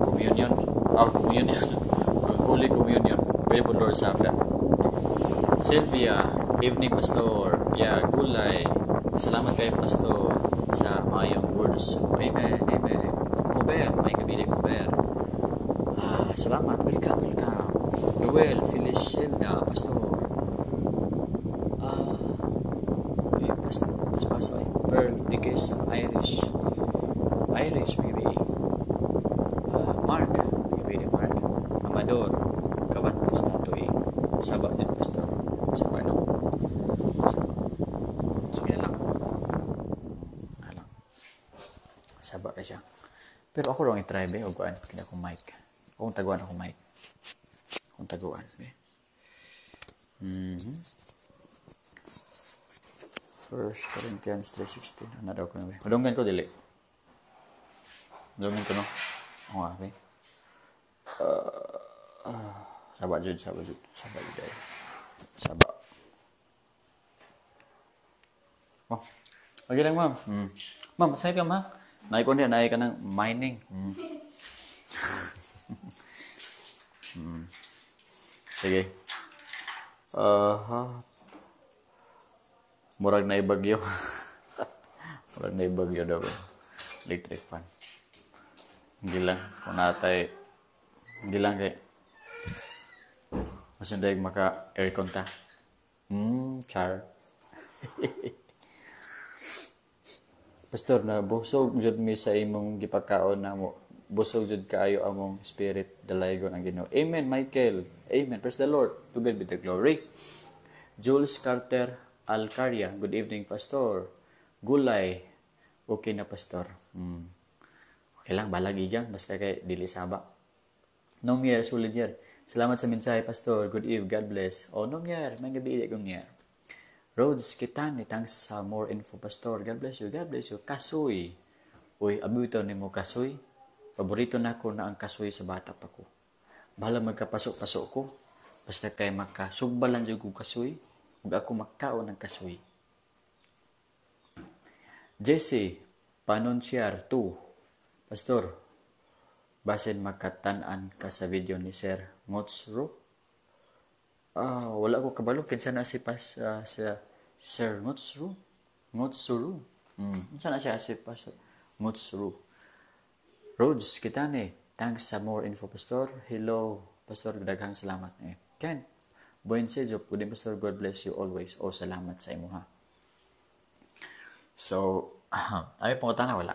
S1: Communion. Oh, communion. Holy Communion. Pwede po Lord Supper. Sylvia, evening, Pastor. Yeah, gulay. Salamat kay Pastor sa maayong words. Amen, amen. Kuber, may gabi Kuber. Ah, salamat. Welcome, welcome. Noel, Felicilda, Pastor. Ah, eh, Pastor, paspaso ay. Pearl, Digesa, Irish. Irish, maybe. Ah, Mark, maybe Mark. Amador, Kawatis na to eh. Saba din, Pastor. Saba, no? Saba. Sige na lang. Alang. Saba kay siya. Pero ako lang i-try ba, og kuan, kini akong mic. Akong taguan akong mic. Akong taguan. Eh. First Corinthians 3:16. Ano daw ko na ba? Madunggan ko dili. Madunggan ko no. Oo nga, okay. Saba jud, saba jud, saba jud ay. Saba. Oh. Okay lang, ma'am. Ma'am, masaya ka, ma'am. Naay ko niya, naay ka ng mining. Sige. Murag na ibagyo. Murag na ibagyo daw. Electric fan. Hindi lang. Kung natay, hindi lang kay mas hindi maka aircon ta. Char. Pastor, na busog jud mi sa imong gipakaon namo. Busog jud kaayo among spirit, dalaygon ang Ginoo. Amen, Michael. Amen. Praise the Lord. To God be the glory. Jules Carter Alcaria. Good evening, Pastor. Gulay. Okay na, Pastor. Okay lang, balag igang. Basta kay dili saba. Nomier, sulidier. Salamat sa mensahe, Pastor. Good eve. God bless. O, Nomier. May gabi kong niya. Rhodes Kitani, thanks sa more info, Pastor. God bless you. God bless you. Kasoy. Uy, abito ni mo kasoy. Paborito na ko na ang kasoy sa bata pa ko. Bahala magkapasok-pasok ko. Basta kay makasugbalan jud ko kasoy. Ug ako magkaon ng kasoy. Jesse, Panonsiar 2. Pastor, basin makatan-an ka sa video ni Sir Ngotsro. Ah, wala ko kabalo kinsa na si pas sa Sir Ngotsro. Ngotsuru. Unsa na siya si Pas Ngotsru. Rhodes Kitane, thanks sa more info, Pastor. Hello, Pastor, daghang salamat. Eh. Ken, Buense, Job, good Pastor, God bless you always. Oh, salamat sa imo ha. So, ay pangutana wala.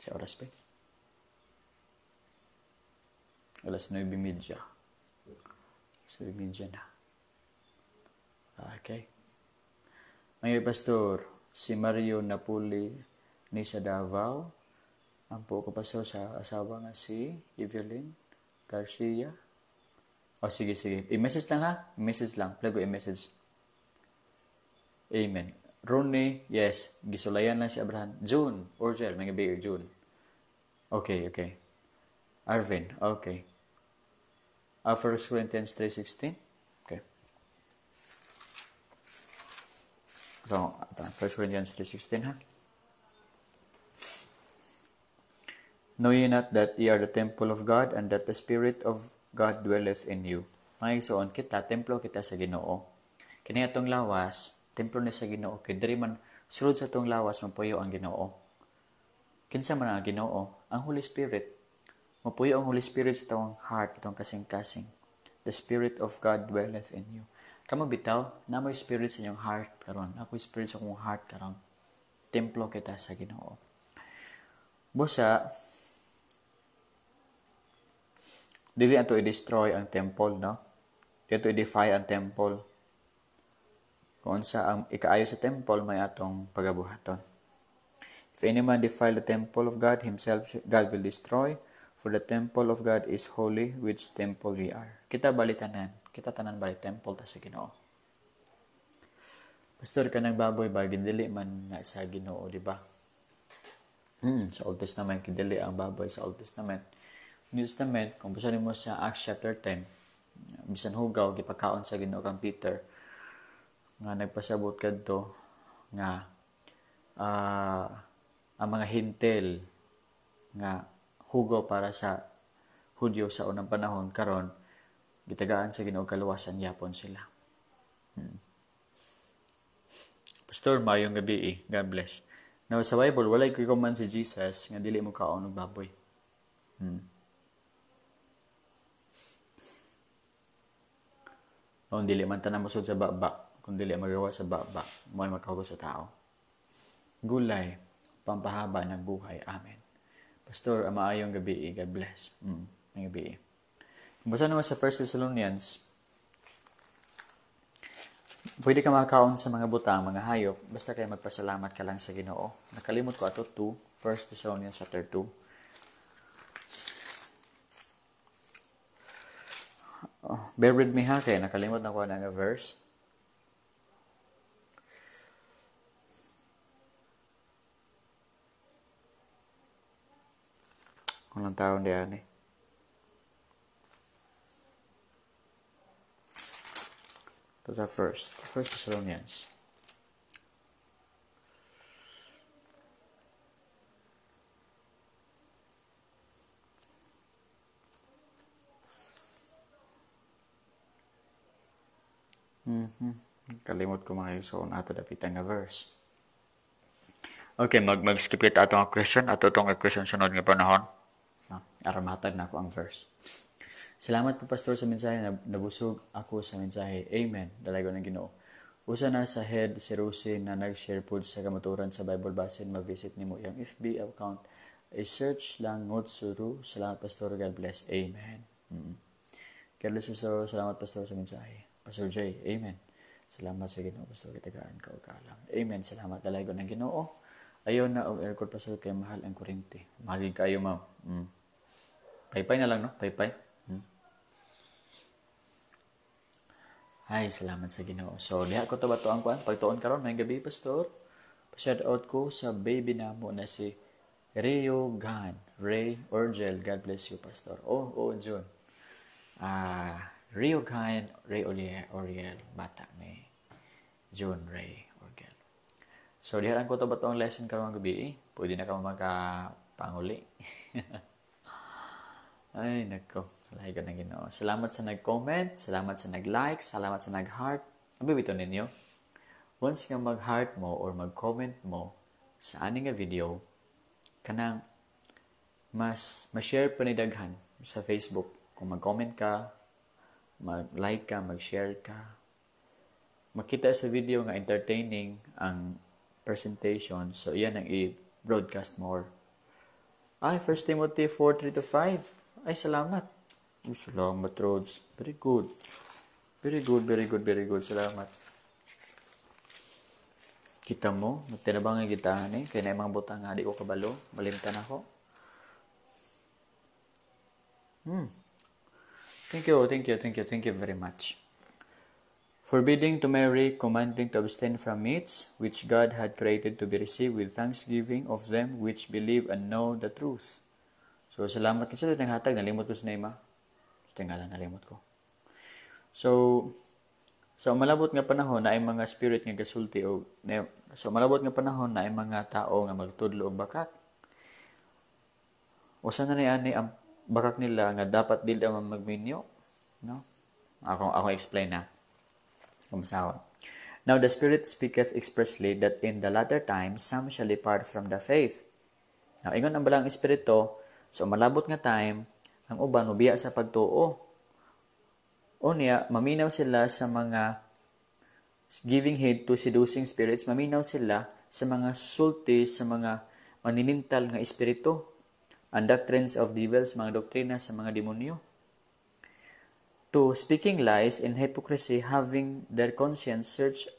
S1: Sa oras pa. Alas 9:30. 9:30 na. Okay. May Pastor, si Mario Napoli ni sa Davao. Ampo ko, Pastor, sa asawa nga si Evelyn Garcia. O, oh, sige, sige. I-message lang ha. I-message lang. Plago i-message. Amen. Ronnie, yes. Gisulayan lang si Abraham. June. Orgel, may gabi, June. Okay, okay. Arvin, okay. 1 Corinthians 3:16. Okay. So, 1 Corinthians 3:16 ha. Know ye not that ye are the temple of God and that the Spirit of God dwelleth in you? Mga igsoon, kita, templo kita sa Ginoo. Kini atong lawas, templo ni sa Ginoo. Kay diri man, sulod sa atong lawas, mapuyo ang Ginoo. Kinsa man ang Ginoo? Ang Holy Spirit. Mapuyo ang Holy Spirit sa atong heart, atong kasing-kasing. The Spirit of God dwelleth in you. Kamo bitaw, namoy spirit sa inyong heart karon. Ako'y spirit sa akong heart karon. Templo kita sa Ginoo. Busa, dili ato i-destroy ang temple, no? Dili ato i-defy ang temple. Kung unsa ang ikaayo sa temple, may atong pagabuhaton. If any man defile the temple of God, himself God will destroy, for the temple of God is holy, which temple we are. Kita bali tanan. Kita tanan bali temple ta sa Ginoo. Pastor, kanang baboy ba, gindili man na sa Ginoo, di ba? Sa Old Testament, kidili ang baboy sa Old Testament. New Testament, kung basahin mo sa Acts chapter 10, bisan hugaw, gipakaon sa Ginoo kang Peter, nga nagpasabot kadto nga ang mga hintel nga hugaw para sa Hudyo sa unang panahon karon gitagaan sa Ginoo kaluwasan yapon sila. Pastor, maayong gabi. God bless. Now sa Bible walay command si Jesus nga dili mo kaon og baboy. Kung dili man tanan mosud sa baba, kung dili magawa sa baba, mo'y makahugos sa tao. Gulay, pampahaba ng buhay. Amen. Pastor, maayong gabi. God bless. Maayong gabi. Kung basa naman sa 1 Thessalonians, pwede ka makakaon sa mga butang, mga hayop, basta kayo magpasalamat ka lang sa Ginoo. Nakalimot ko ato 2, 1 Thessalonians chapter 2. Oh, bear with me ha, kaya nakalimot na ko na nga verse. Kung lang taon diyan eh. Ito sa 1 Thessalonians. Kalimot ko mga isuon ato dapitan nga verse. Okay, mag-skip kita ato ang question. Ato itong question sunod nga panahon. Aron mahatag na ako ang verse. Salamat po Pastor sa mensahe, nabusog ako sa mensahe. Amen. Dalago ng Ginoo. Usa na sa head si Rosie na nag-share po sa kamaturan sa Bible basin, ma-visit nimo iyang FB account. I-search lang Ngotsuru. Salamat Pastor, God bless. Amen. God bless Pastor. Salamat Pastor sa mensahe. Pastor Jay, amen. Salamat sa Ginoo Pastor, kitagaan ka og kaalam. Amen. Salamat dalago ng Ginoo. Ayaw na og aircon Pastor kay mahal ang kuryente. Mahal gid kayo ma'am. Paypay na lang no, paypay. Ay, salamat sa Ginoo. So, diha ko to ba to ang kuan? Pagtuon karon may gabi Pastor. Pa-shout out ko sa baby namo na si Rio Gan, Ray Orgel. God bless you Pastor. Oh, June. Rio Gan, Ray Oriel, bata ni June Ray Orgel. So, diha lang ko to ba to ang lesson karon gabi? Pwede na ka makapanguli. Ay, nako. Lahi ka na Ginoo. Salamat sa nag-comment, salamat sa nag-like, salamat sa nag-heart. Ang bibito ninyo, once nga mag-heart mo or mag-comment mo sa ani nga video, kanang mas ma-share pa ni daghan sa Facebook. Kung mag-comment ka, mag-like ka, mag-share ka, makita sa video nga entertaining ang presentation, so iyan ang i-broadcast more. Ay, 1 Timothy 4:3-5. Ay, salamat. Oh, salamat, Rods. Very good. Very good, very good, very good. Salamat. Kita mo, nagtinabang ang gitahan eh. Kaya na yung mga butang nga, di ko kabalo. Malimtan ako. Thank you, thank you, thank you, thank you very much. Forbidding to marry, commanding to abstain from meats, which God had created to be received with thanksgiving of them which believe and know the truth. So, salamat kasi sa naghatag. Nalimot ko sa Naima. Tingala, nalimot ko. So, sa umalabot nga panahon na ay mga spirit nga gasulti o sa umalabot nga panahon na ay mga tao nga magtudlo og bakak. Usa na ni ani ang bakak nila nga dapat dili ang magminyo, no? Ako explain na. Kumsawon. Now the Spirit speaketh expressly that in the latter times some shall depart from the faith. Now ingon ang balang espiritu sa umalabot nga time ang uban mobiya sa pagtuo. Unya maminaw sila sa mga giving heed to seducing spirits, maminaw sila sa mga sulti sa mga maninintal nga espiritu, and doctrines of devils, mga doktrina sa mga demonyo. To speaking lies in hypocrisy, having their conscience searched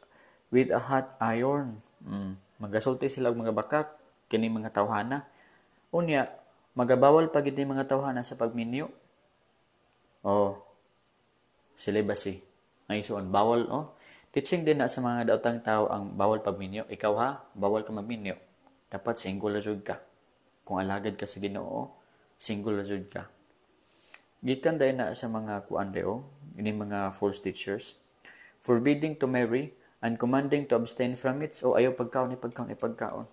S1: with a hot iron. Magasulti sila og mga bakak kini mga tawhana. Unya magabawal pa gid ni mga tawhana sa pagminyo. Oh, celibacy. Ang isuon, bawal, oh. Teaching din na sa mga daotang tao ang bawal pagminyo. Ikaw ha, bawal ka magminyo. Dapat single na jud ka. Kung alagad ka sa Ginoo, single ra jud ka. Gikan dahil na sa mga kuan deo, ini mga false teachers, forbidding to marry and commanding to abstain from it, o ayaw pagkaon, ipagkaon, ipagkaon,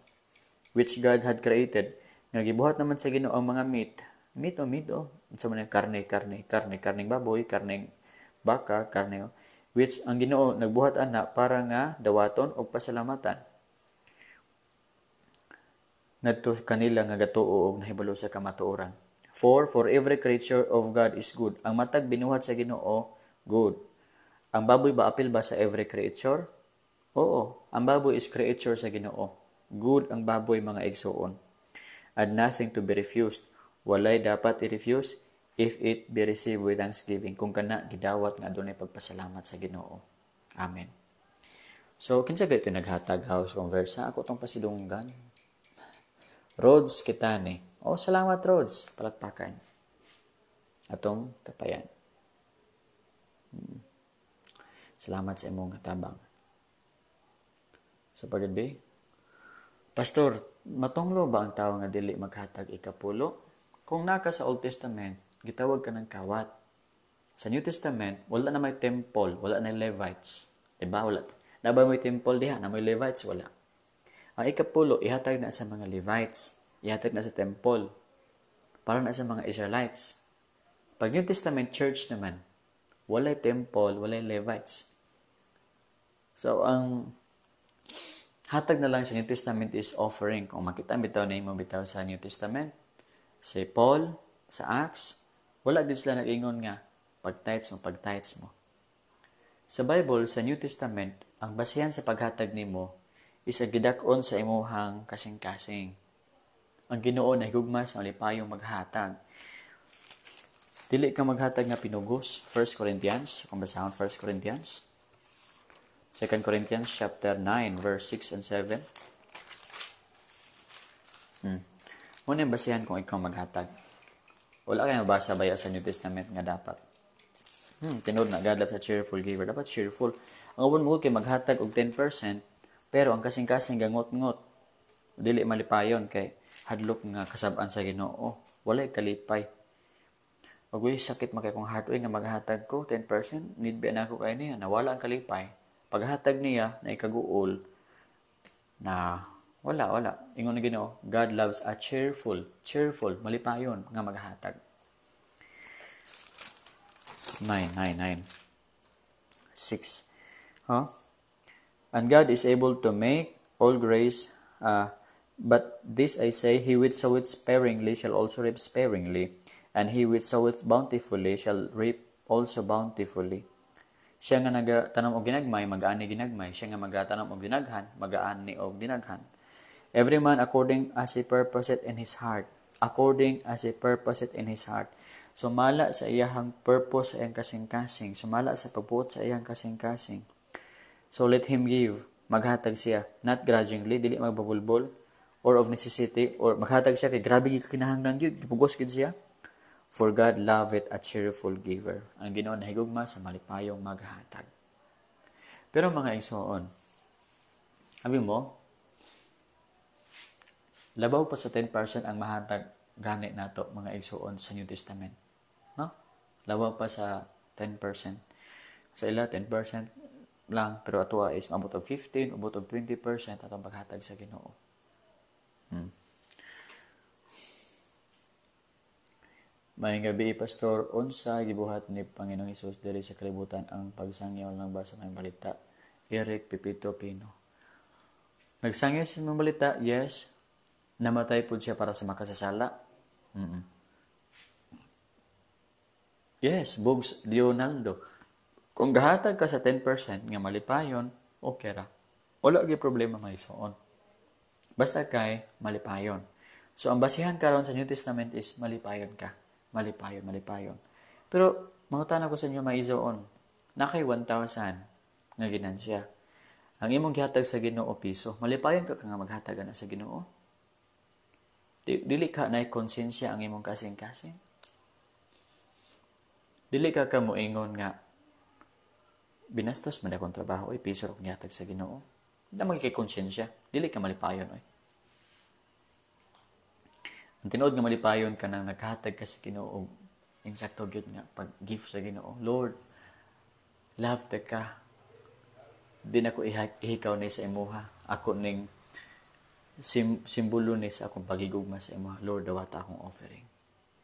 S1: which God had created, nga gibuhat naman sa Ginoo ang mga meat, meat o meat o, sa mga karne, karne, karne, karneng baboy, karneng baka, karne, which ang Ginoo nagbuhat ana para nga dawaton og pasalamatan ngadto kanila nga gatuo og nahibalo sa kamatuoran. For every creature of God is good. Ang matag binuhat sa Ginoo, good. Ang baboy ba apil ba sa every creature? Oo, ang baboy is creature sa Ginoo. Good ang baboy, mga igsuon. And nothing to be refused. Walay dapat i-refuse if it be received with thanksgiving. Kung kana gidawat nga adunay pagpasalamat sa Ginoo. Amen. So, kinsa gayud naghatag house conversa? Ako tong pasidunggan. Rods Kitani. Oh, salamat, Rods. Palakpakan. Atong kapayan. Salamat sa imong tabang. Sa pagidbi, Pastor, matunglo ba ang tao nga dili maghatag ikapulo? Kung naka sa Old Testament, gitawag ka ng kawat. Sa New Testament, wala na may temple, wala na Levites. Diba? Wala. Na ba may temple diha? Na may Levites? Wala. Ang ikapulo, ihatag na sa mga Levites. Ihatag na sa temple. Para na sa mga Israelites. Pag New Testament church naman, walay temple, walay Levites. So, ang hatag na lang sa New Testament is offering. Kung makita bitaw na imo bitaw sa New Testament, si Paul, sa Acts, wala din sila nag-ingon nga pag-tithes mo, pag-tithes mo. Sa Bible, sa New Testament, ang basihan sa paghatag nimo is ang gidak-on sa imuhang kasing-kasing. Ang Ginoo nahigugma sa malipayong maghatag. Dili ka maghatag nga pinugos. 1 Corinthians, kung basahon 1 Corinthians. 2 Corinthians chapter 9 verse 6 and 7. Muna yung basihan kung ikaw maghatag. Wala kayo mabasa baya sa New Testament nga dapat. Tinuod na, God loves a cheerful giver. Dapat cheerful. Ang uban mo kay maghatag og 10%, pero ang kasing-kasing gangot-ngot. Dili malipayon kay hadlok nga kasab-an sa Ginoo. Walay kalipay. Agoy, sakit makay kong heart nga maghatag ko 10%, need ba na ako kay niya, nawala ang kalipay. Paghatag niya na ikaguol na wala, wala. Ingon ni Ginoo, God loves a cheerful, cheerful, malipayon nga maghatag. 9, 9, 9. 6. Huh? And God is able to make all grace, but this I say, he which soweth sparingly shall also reap sparingly, and he which soweth bountifully shall reap also bountifully. Siya nga nagatanom og ginagmay, mag-ani ginagmay. Siya nga magatanom og dinaghan, mag-aani og dinaghan. Every man according as he purposeth in his heart. According as he purposeth in his heart. Sumala sa iyahang purpose sa iyang kasing-kasing. Sumala sa pagbuot sa iyang kasing-kasing. So let him give. Maghatag siya. Not grudgingly, dili magbabulbol, or of necessity, or maghatag siya kay grabe gyud kinahanglan gyud, gipugos gyud siya. For God loveth a cheerful giver. Ang Ginoo nahigugma sa malipayong maghatag. Pero mga igsoon, sabi mo, labaw pa sa 10% ang mahatag gani nato mga igsoon sa New Testament. No? Labaw pa sa 10%. Sa ila, 10% lang, pero ato is maabot og 15, abot og 20% atong paghatag sa Ginoo. Maayong gabi, Pastor. Unsa gibuhat ni Panginoong Hesus diri sa kalibutan ang pagsangyaw lang ba sa maayong balita? Eric Pipito Pino. Nagsangyaw sa maayong balita? Yes. Namatay pud siya para sa makasasala? Mm-mm. Yes, Bugs Leonardo. Kung gahatag ka sa 10% nga malipayon, okay ra. Wala gyud problema may soon. Basta kay malipayon. So ang basihan karon sa New Testament is malipayon ka. Malipayon, malipayon. Pero mangutana ko sa inyo maisoon, na kay 1,000 nga ginansya. Ang imong gihatag sa Ginoo piso, malipayon ka ka nga maghatag ana sa Ginoo? Dili ka nay konsensya ang imong kasing-kasing. Dili ka ka moingon nga binastos man akong trabaho, oy, piso ra gihatag sa Ginoo. Di man kay konsensya, dili ka malipayon oy. Ang tinuod nga malipayon ka nang naghatag ka sa Ginoo insakto gyud nga pag-gift sa Ginoo. Lord, love ta ka. Di na ko ihikaw ni sa imuha. Ako ning simbolo ni sa akong pagigugma sa imuha. Lord, dawata akong offering.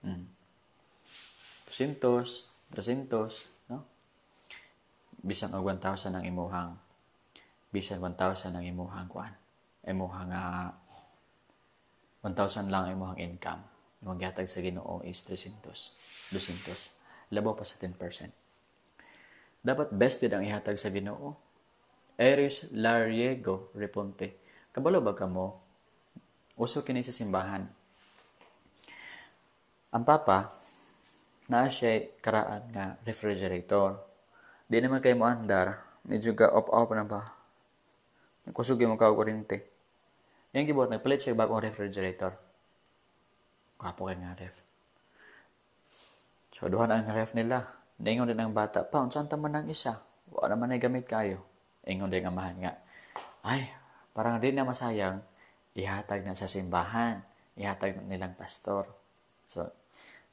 S1: 200, 300, no? Bisan og 1,000 ang imuhang, bisan 1,000 ang imuhang kuan. Imuhang 1,000 lang ang imuhang income. Imong gihatag sa Ginoo is 300, 200. Labaw pa sa 10%. Dapat best gid ang ihatag sa Ginoo. Aries Lariego Reponte. Kabalo ba kamo? Uso kini sa simbahan. Ang papa naa siya karaan nga refrigerator. Di naman kayo mo andar, medyo ga off-off na ba. Kusog mo ka kuryente. Yang gibuhat, nagpalit siya bagong refrigerator. Gwapo kay nga ref. So, duha na ang ref nila. Ningon din ang bata, pa, unsa man ang isa? Wala naman ay gamit kayo. Ingon din ang amahan nga, ay, parang di na masayang, ihatag na sa simbahan. Ihatag na nilang pastor. So,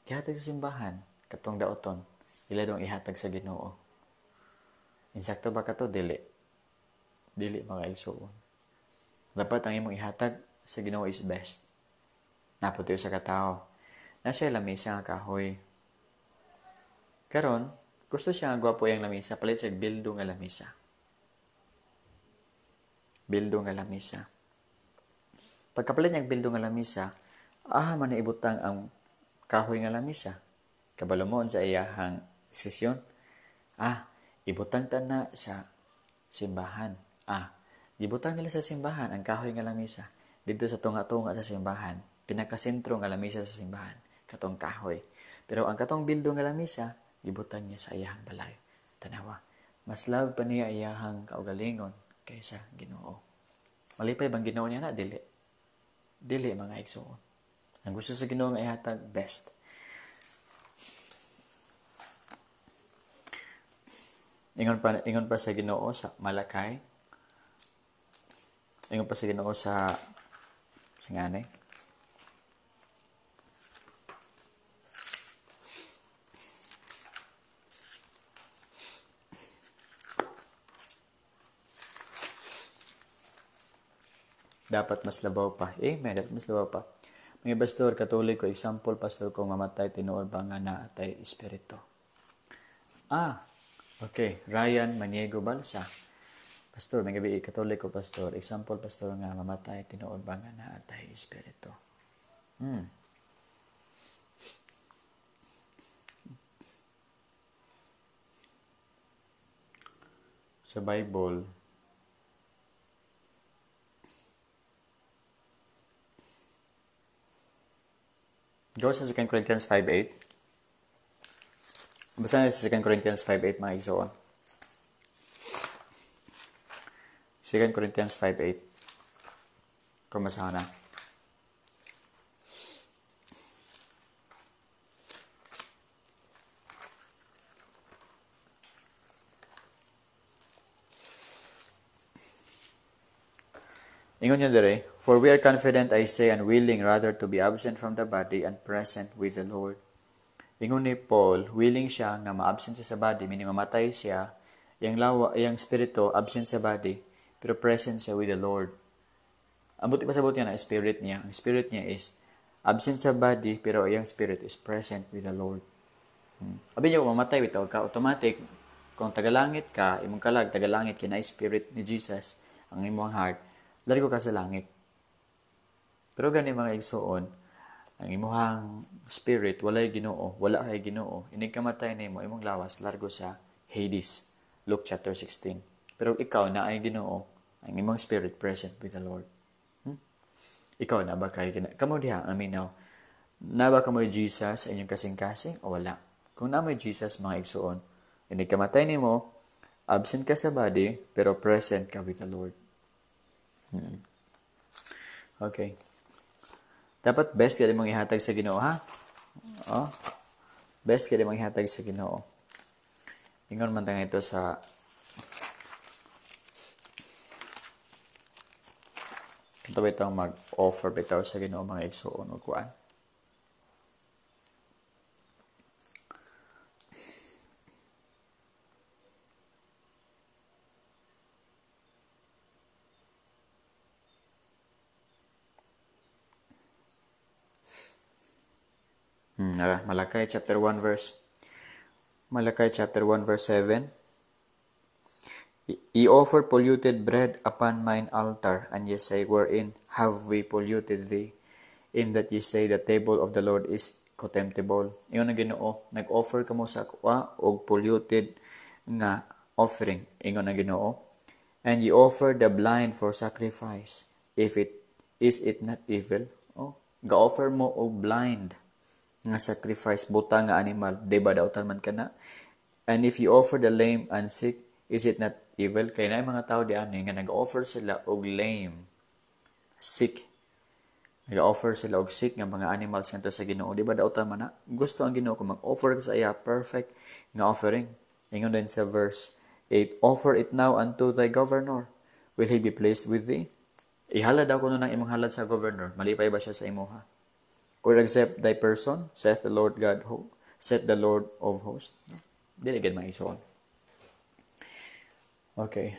S1: ihatag sa simbahan, katong daoton, ila dong ihatag sa Ginoo. Insakto ba kato? Dili. Dili mga igsuon. Dapat ang imong ihatag sa Ginoo is best. Naputi sa katao. Nasa lamisa nga kahoy. Karon, gusto siya nga gwapo iyang lamisa, palit siya bildo nga lamisa. Bildo nga lamisa. Pagkapalit niya bildo nga lamisa, man ibutang ang kahoy nga lamisa. Kabalo mo sa iyahang sesyon. Ibutang ta na sa simbahan. Gibutang nila sa simbahan ang kahoy nga lamisa. Dito sa tunga-tunga sa simbahan, pinakasentro nga lamisa sa simbahan, katong kahoy. Pero ang katong bildo nga lamisa, gibutang niya sa iyahang balay. Tanawa, mas love pa niya iyahang kaugalingon kaysa Ginoo. Malipay bang Ginoo niya na? Dili. Dili mga igsoon. Ang gusto sa Ginoo nga ihatag, best. Ingon pa sa Ginoo sa Malakay. Ingon pa sa Ginoo sa ngani. Dapat mas labaw pa. Amen. Dapat mas labaw pa. Mga pastor, Katoliko, example, pastor, kung mamatay, tinuod ba nga naatay espiritu? Okay. Ryan Maniego Balsa. Pastor, may gabi, Katoliko, pastor. Example, pastor, nga mamatay, tinuod ba nga naatay espiritu? Sa Bible, go sa 2 Corinthians 5:8. Basta sa 2 Corinthians 5:8 mga igsoon. 2 Corinthians 5:8. Kumasa na. Ingon niya dire, for we are confident, I say, and willing rather to be absent from the body and present with the Lord. Ingon ni Paul, willing siya nga ma-absent siya sa body, meaning mamatay siya, iyang lawa, iyang spirito, absent sa body, pero present siya with the Lord. Ang buti pasabot niya na spirit niya. Ang spirit niya is absent sa body, pero iyang spirit is present with the Lord. Abi niya kung mamatay, bitaw ka, automatic, kung tagalangit ka, imong kalag, tagalangit, kina spirit ni Jesus, ang imong heart, largo ka sa langit. Pero gani mga igsoon, ang imuhang spirit walay Ginoo, wala kay Ginoo. Inig kamatay nimo imong lawas largo sa Hades. Luke chapter 16. Pero ikaw na ay Ginoo, ang imong spirit present with the Lord. Ikaw na ba kay kamo diha aminaw? Na ba kamoy Jesus sa inyong kasing-kasing o wala? Kung na moy Jesus mga igsoon, inig kamatay nimo, absent ka sa body pero present ka with the Lord. Okay. Dapat best kaya mong ihatag sa Ginoo, ha? Oh. Best kaya mong ihatag sa Ginoo. Ingon man tanga ito sa ito ba itong mag-offer bitaw sa Ginoo mga igsoon o kuan. Ara, Malachi chapter 1 verse 7. Ye offer polluted bread upon mine altar, and ye say, wherein have we polluted thee? In that ye say, the table of the Lord is contemptible. Ingon ang Ginoo, nag-offer kamo sa akoa og polluted nga offering. Ingon ang Ginoo, and ye offer the blind for sacrifice. If it is it not evil? Oh, ga-offer mo og blind nga sacrifice, buta nga animal, di ba dautan man kana? And if you offer the lame and sick, is it not evil? Kay naay mga tao diani nga nag-offer sila og lame, sick. Nag-offer sila og sick nga mga animals ngadto sa Ginoo, di ba dautan man na? Gusto ang Ginoo kung mag-offer ka sa iya perfect nga offering. Ingon din sa verse 8, offer it now unto thy governor. Will he be pleased with thee? Ihalad daw kuno ng imong halad sa governor, malipay ba siya sa imuha? Or accept thy person, saith the Lord God, saith the Lord of hosts. No? Dili gid maigsoon. Okay.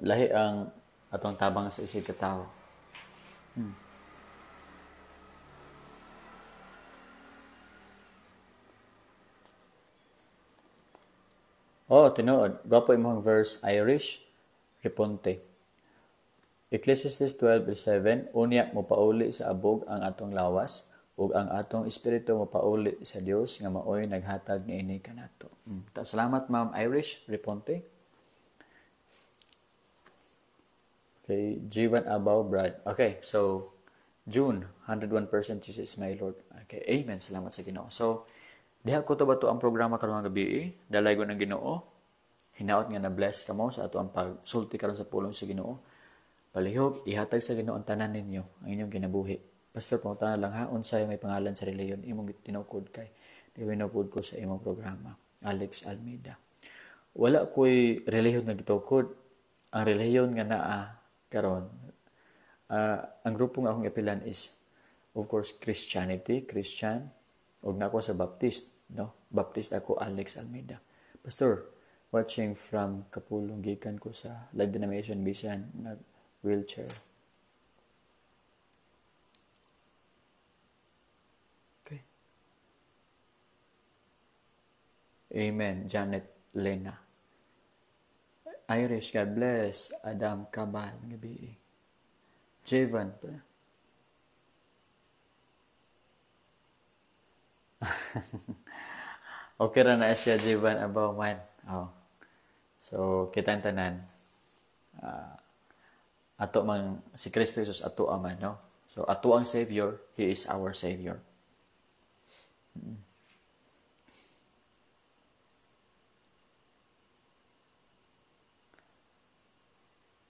S1: Lahi ang atong tabang sa isig katawo. Oh, tinuod. Gwapo imong verse, Irish Reponte. Ecclesiastes 12:7, unya mopauli sa abog ang atong lawas ug ang atong espiritu mopauli sa Dios nga maoy naghatag niini kanato. Salamat Ma'am Irish Reponte. Okay, Jivan Abaw Brad. Okay, so June, 101% Jesus is my Lord. Okay, amen. Salamat sa Ginoo. So, diha ko to ba to ang programa karong gabi? Dalay ko ng Ginoo. Hinaot nga na bless kamo sa ato ang pagsulti karon sa pulong sa Ginoo. Palihog, ihatag sa Ginoo ang tanan ninyo, ang inyong kinabuhi. Pastor, pangutana lang ha, unsay may pangalan sa reliyon imong tinukod kay di winupod ko sa imong programa. Alex Almeida. Wala ko'y reliyon nga gitukod. Ang reliyon nga naa karon, ang grupo nga akong ipilan is of course Christianity, Christian, ug na ako sa Baptist, no? Baptist ako, Alex Almeida. Pastor, watching from Kapulong, gikan ko sa live denomination bisan nag wheelchair. Okay. Amen. Janet Lena. Irish, God bless. Adam Cabal, gabi. Javan. Okay ra na siya, Javan abaw man. Oh. So, kita ang tanan. Ato mang si Kristo Jesus ato aman, no? So, ato ang Savior, He is our Savior.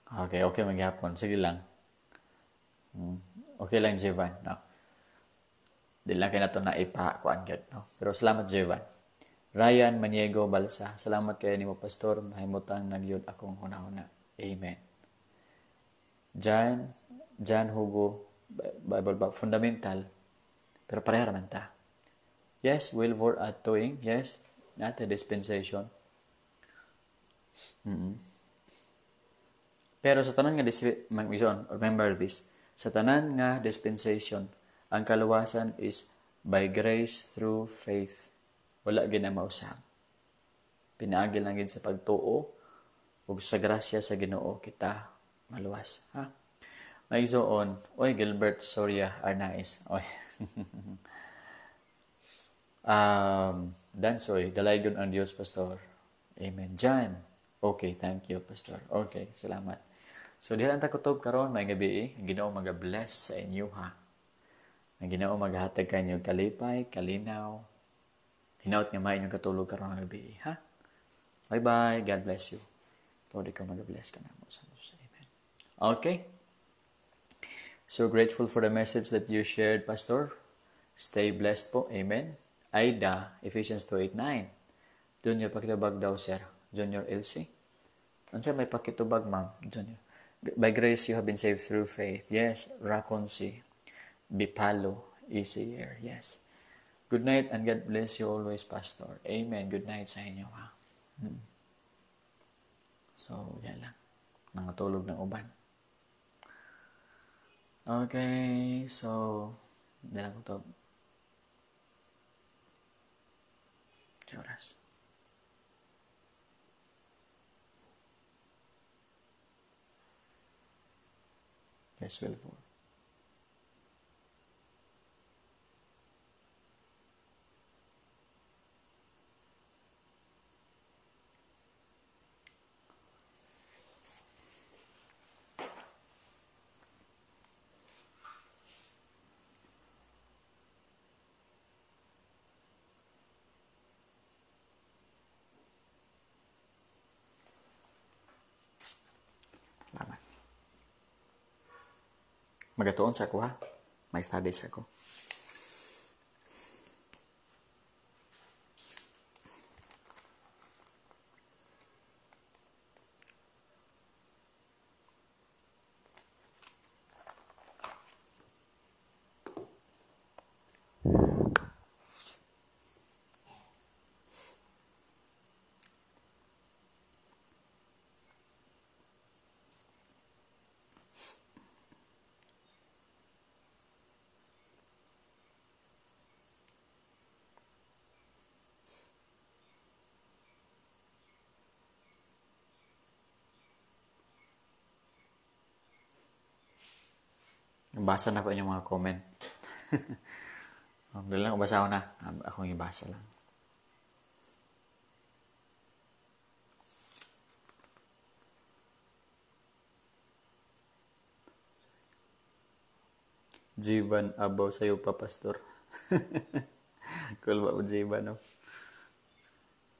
S1: Okay, okay maghapon. Sige lang. Okay lang, Jevan, no? Di lang kayo na ito na ipakuan gyud, no? Pero salamat, Jevan. Ryan Maniego Balsa, salamat kayo nimo pastor, mahimutang nagyud akong hunahuna. Amen. John Hugo, Bible ba fundamental, pero pareha raman ta. Yes, Wilbur Atoing, yes, not a dispensation. Pero sa tanan nga remember this, sa tanan nga dispensation, ang kaluwasan is by grace through faith. Wala gid na mausab. Pinaagi lang gid sa pagtuo ug sa grasya sa Ginoo kita maluwas, ha? Maigsoon, oy Gilbert Soria Arnaiz. Oy. Dansoy, dalaygon ang Dios, pastor. Amen. Jan. Okay, thank you, pastor. Okay, salamat. So diha lang ta kutob karon may gabi, ang Ginoo maga-bless sa inyo, ha. Ang Ginoo maghatag kanyo kalipay, kalinaw. Hinaot nga may inyong katulog karon nga gabi, ha. Bye-bye. God bless you. Lord, ikaw mag-bless ka na mo sa Diyos. Amen. Okay. So grateful for the message that you shared, Pastor. Stay blessed po. Amen. Aida, Ephesians 2:8-9. Junior, pakitubag daw, sir. Junior LC. Unsa may pakitubag, ma'am? Junior. By grace you have been saved through faith. Yes. Raconsi. Bipalo. Easier. Yes. Good night and God bless you always, Pastor. Amen. Good night sa inyo, ha. So, yan lang. Nangatulog ng uban. Okay, so dala ko to. Oras. Yes, 12:04. Salamat. Magatuon sa ako ha. May studies ako. Basa na ko inyong mga comment. Dali lang, basa ko na. Akong ibasa lang. Jivan, abaw sa'yo pa, Pastor. Cool ba o Jivan, no?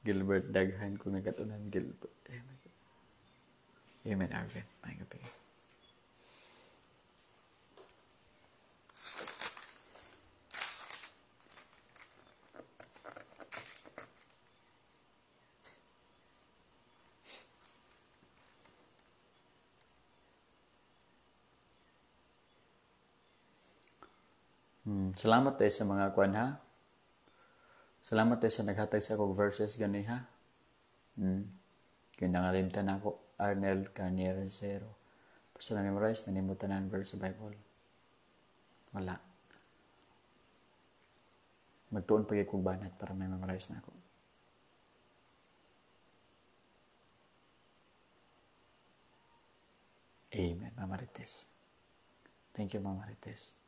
S1: Gilbert, daghan kung nagkatunan, Gilbert. Amen. Amen, Arvin. May gabi. Salamat tayo sa mga kwan ha. Salamat tayo sa naghatag sa akong verses gani ha. Kaya nangalimtan ako, Arnel Carnier 0. Basta na-memorize, nanimutan na ang verse sa Bible. Wala. Magtuon pa kong banat para may memorize na ako. Amen, Mama Rites. Thank you, Mama Rites.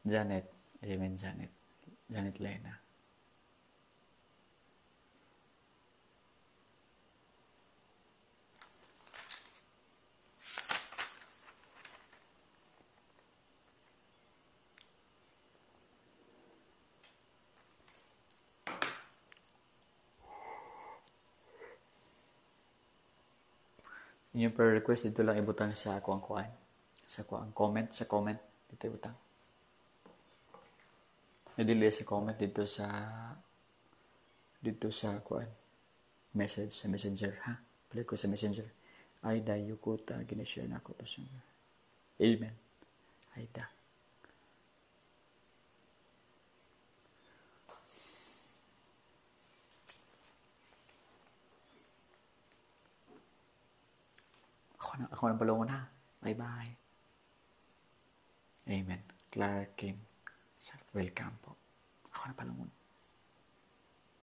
S1: Janet. Amen, Janet. Janet Lena. Inyong prayer request dito lang ibutang sa ako ang kuan. Sa ako ang comment, sa comment dito ibutang. Nadili sa comment dito sa kuan message sa messenger ha. Play ko sa messenger. Aida Yukota gina-share na ako pa siya. Amen. Aida. Ako na balongon ha. Bye bye. Amen. Clark Kim. Welcome po. Ako na palungon.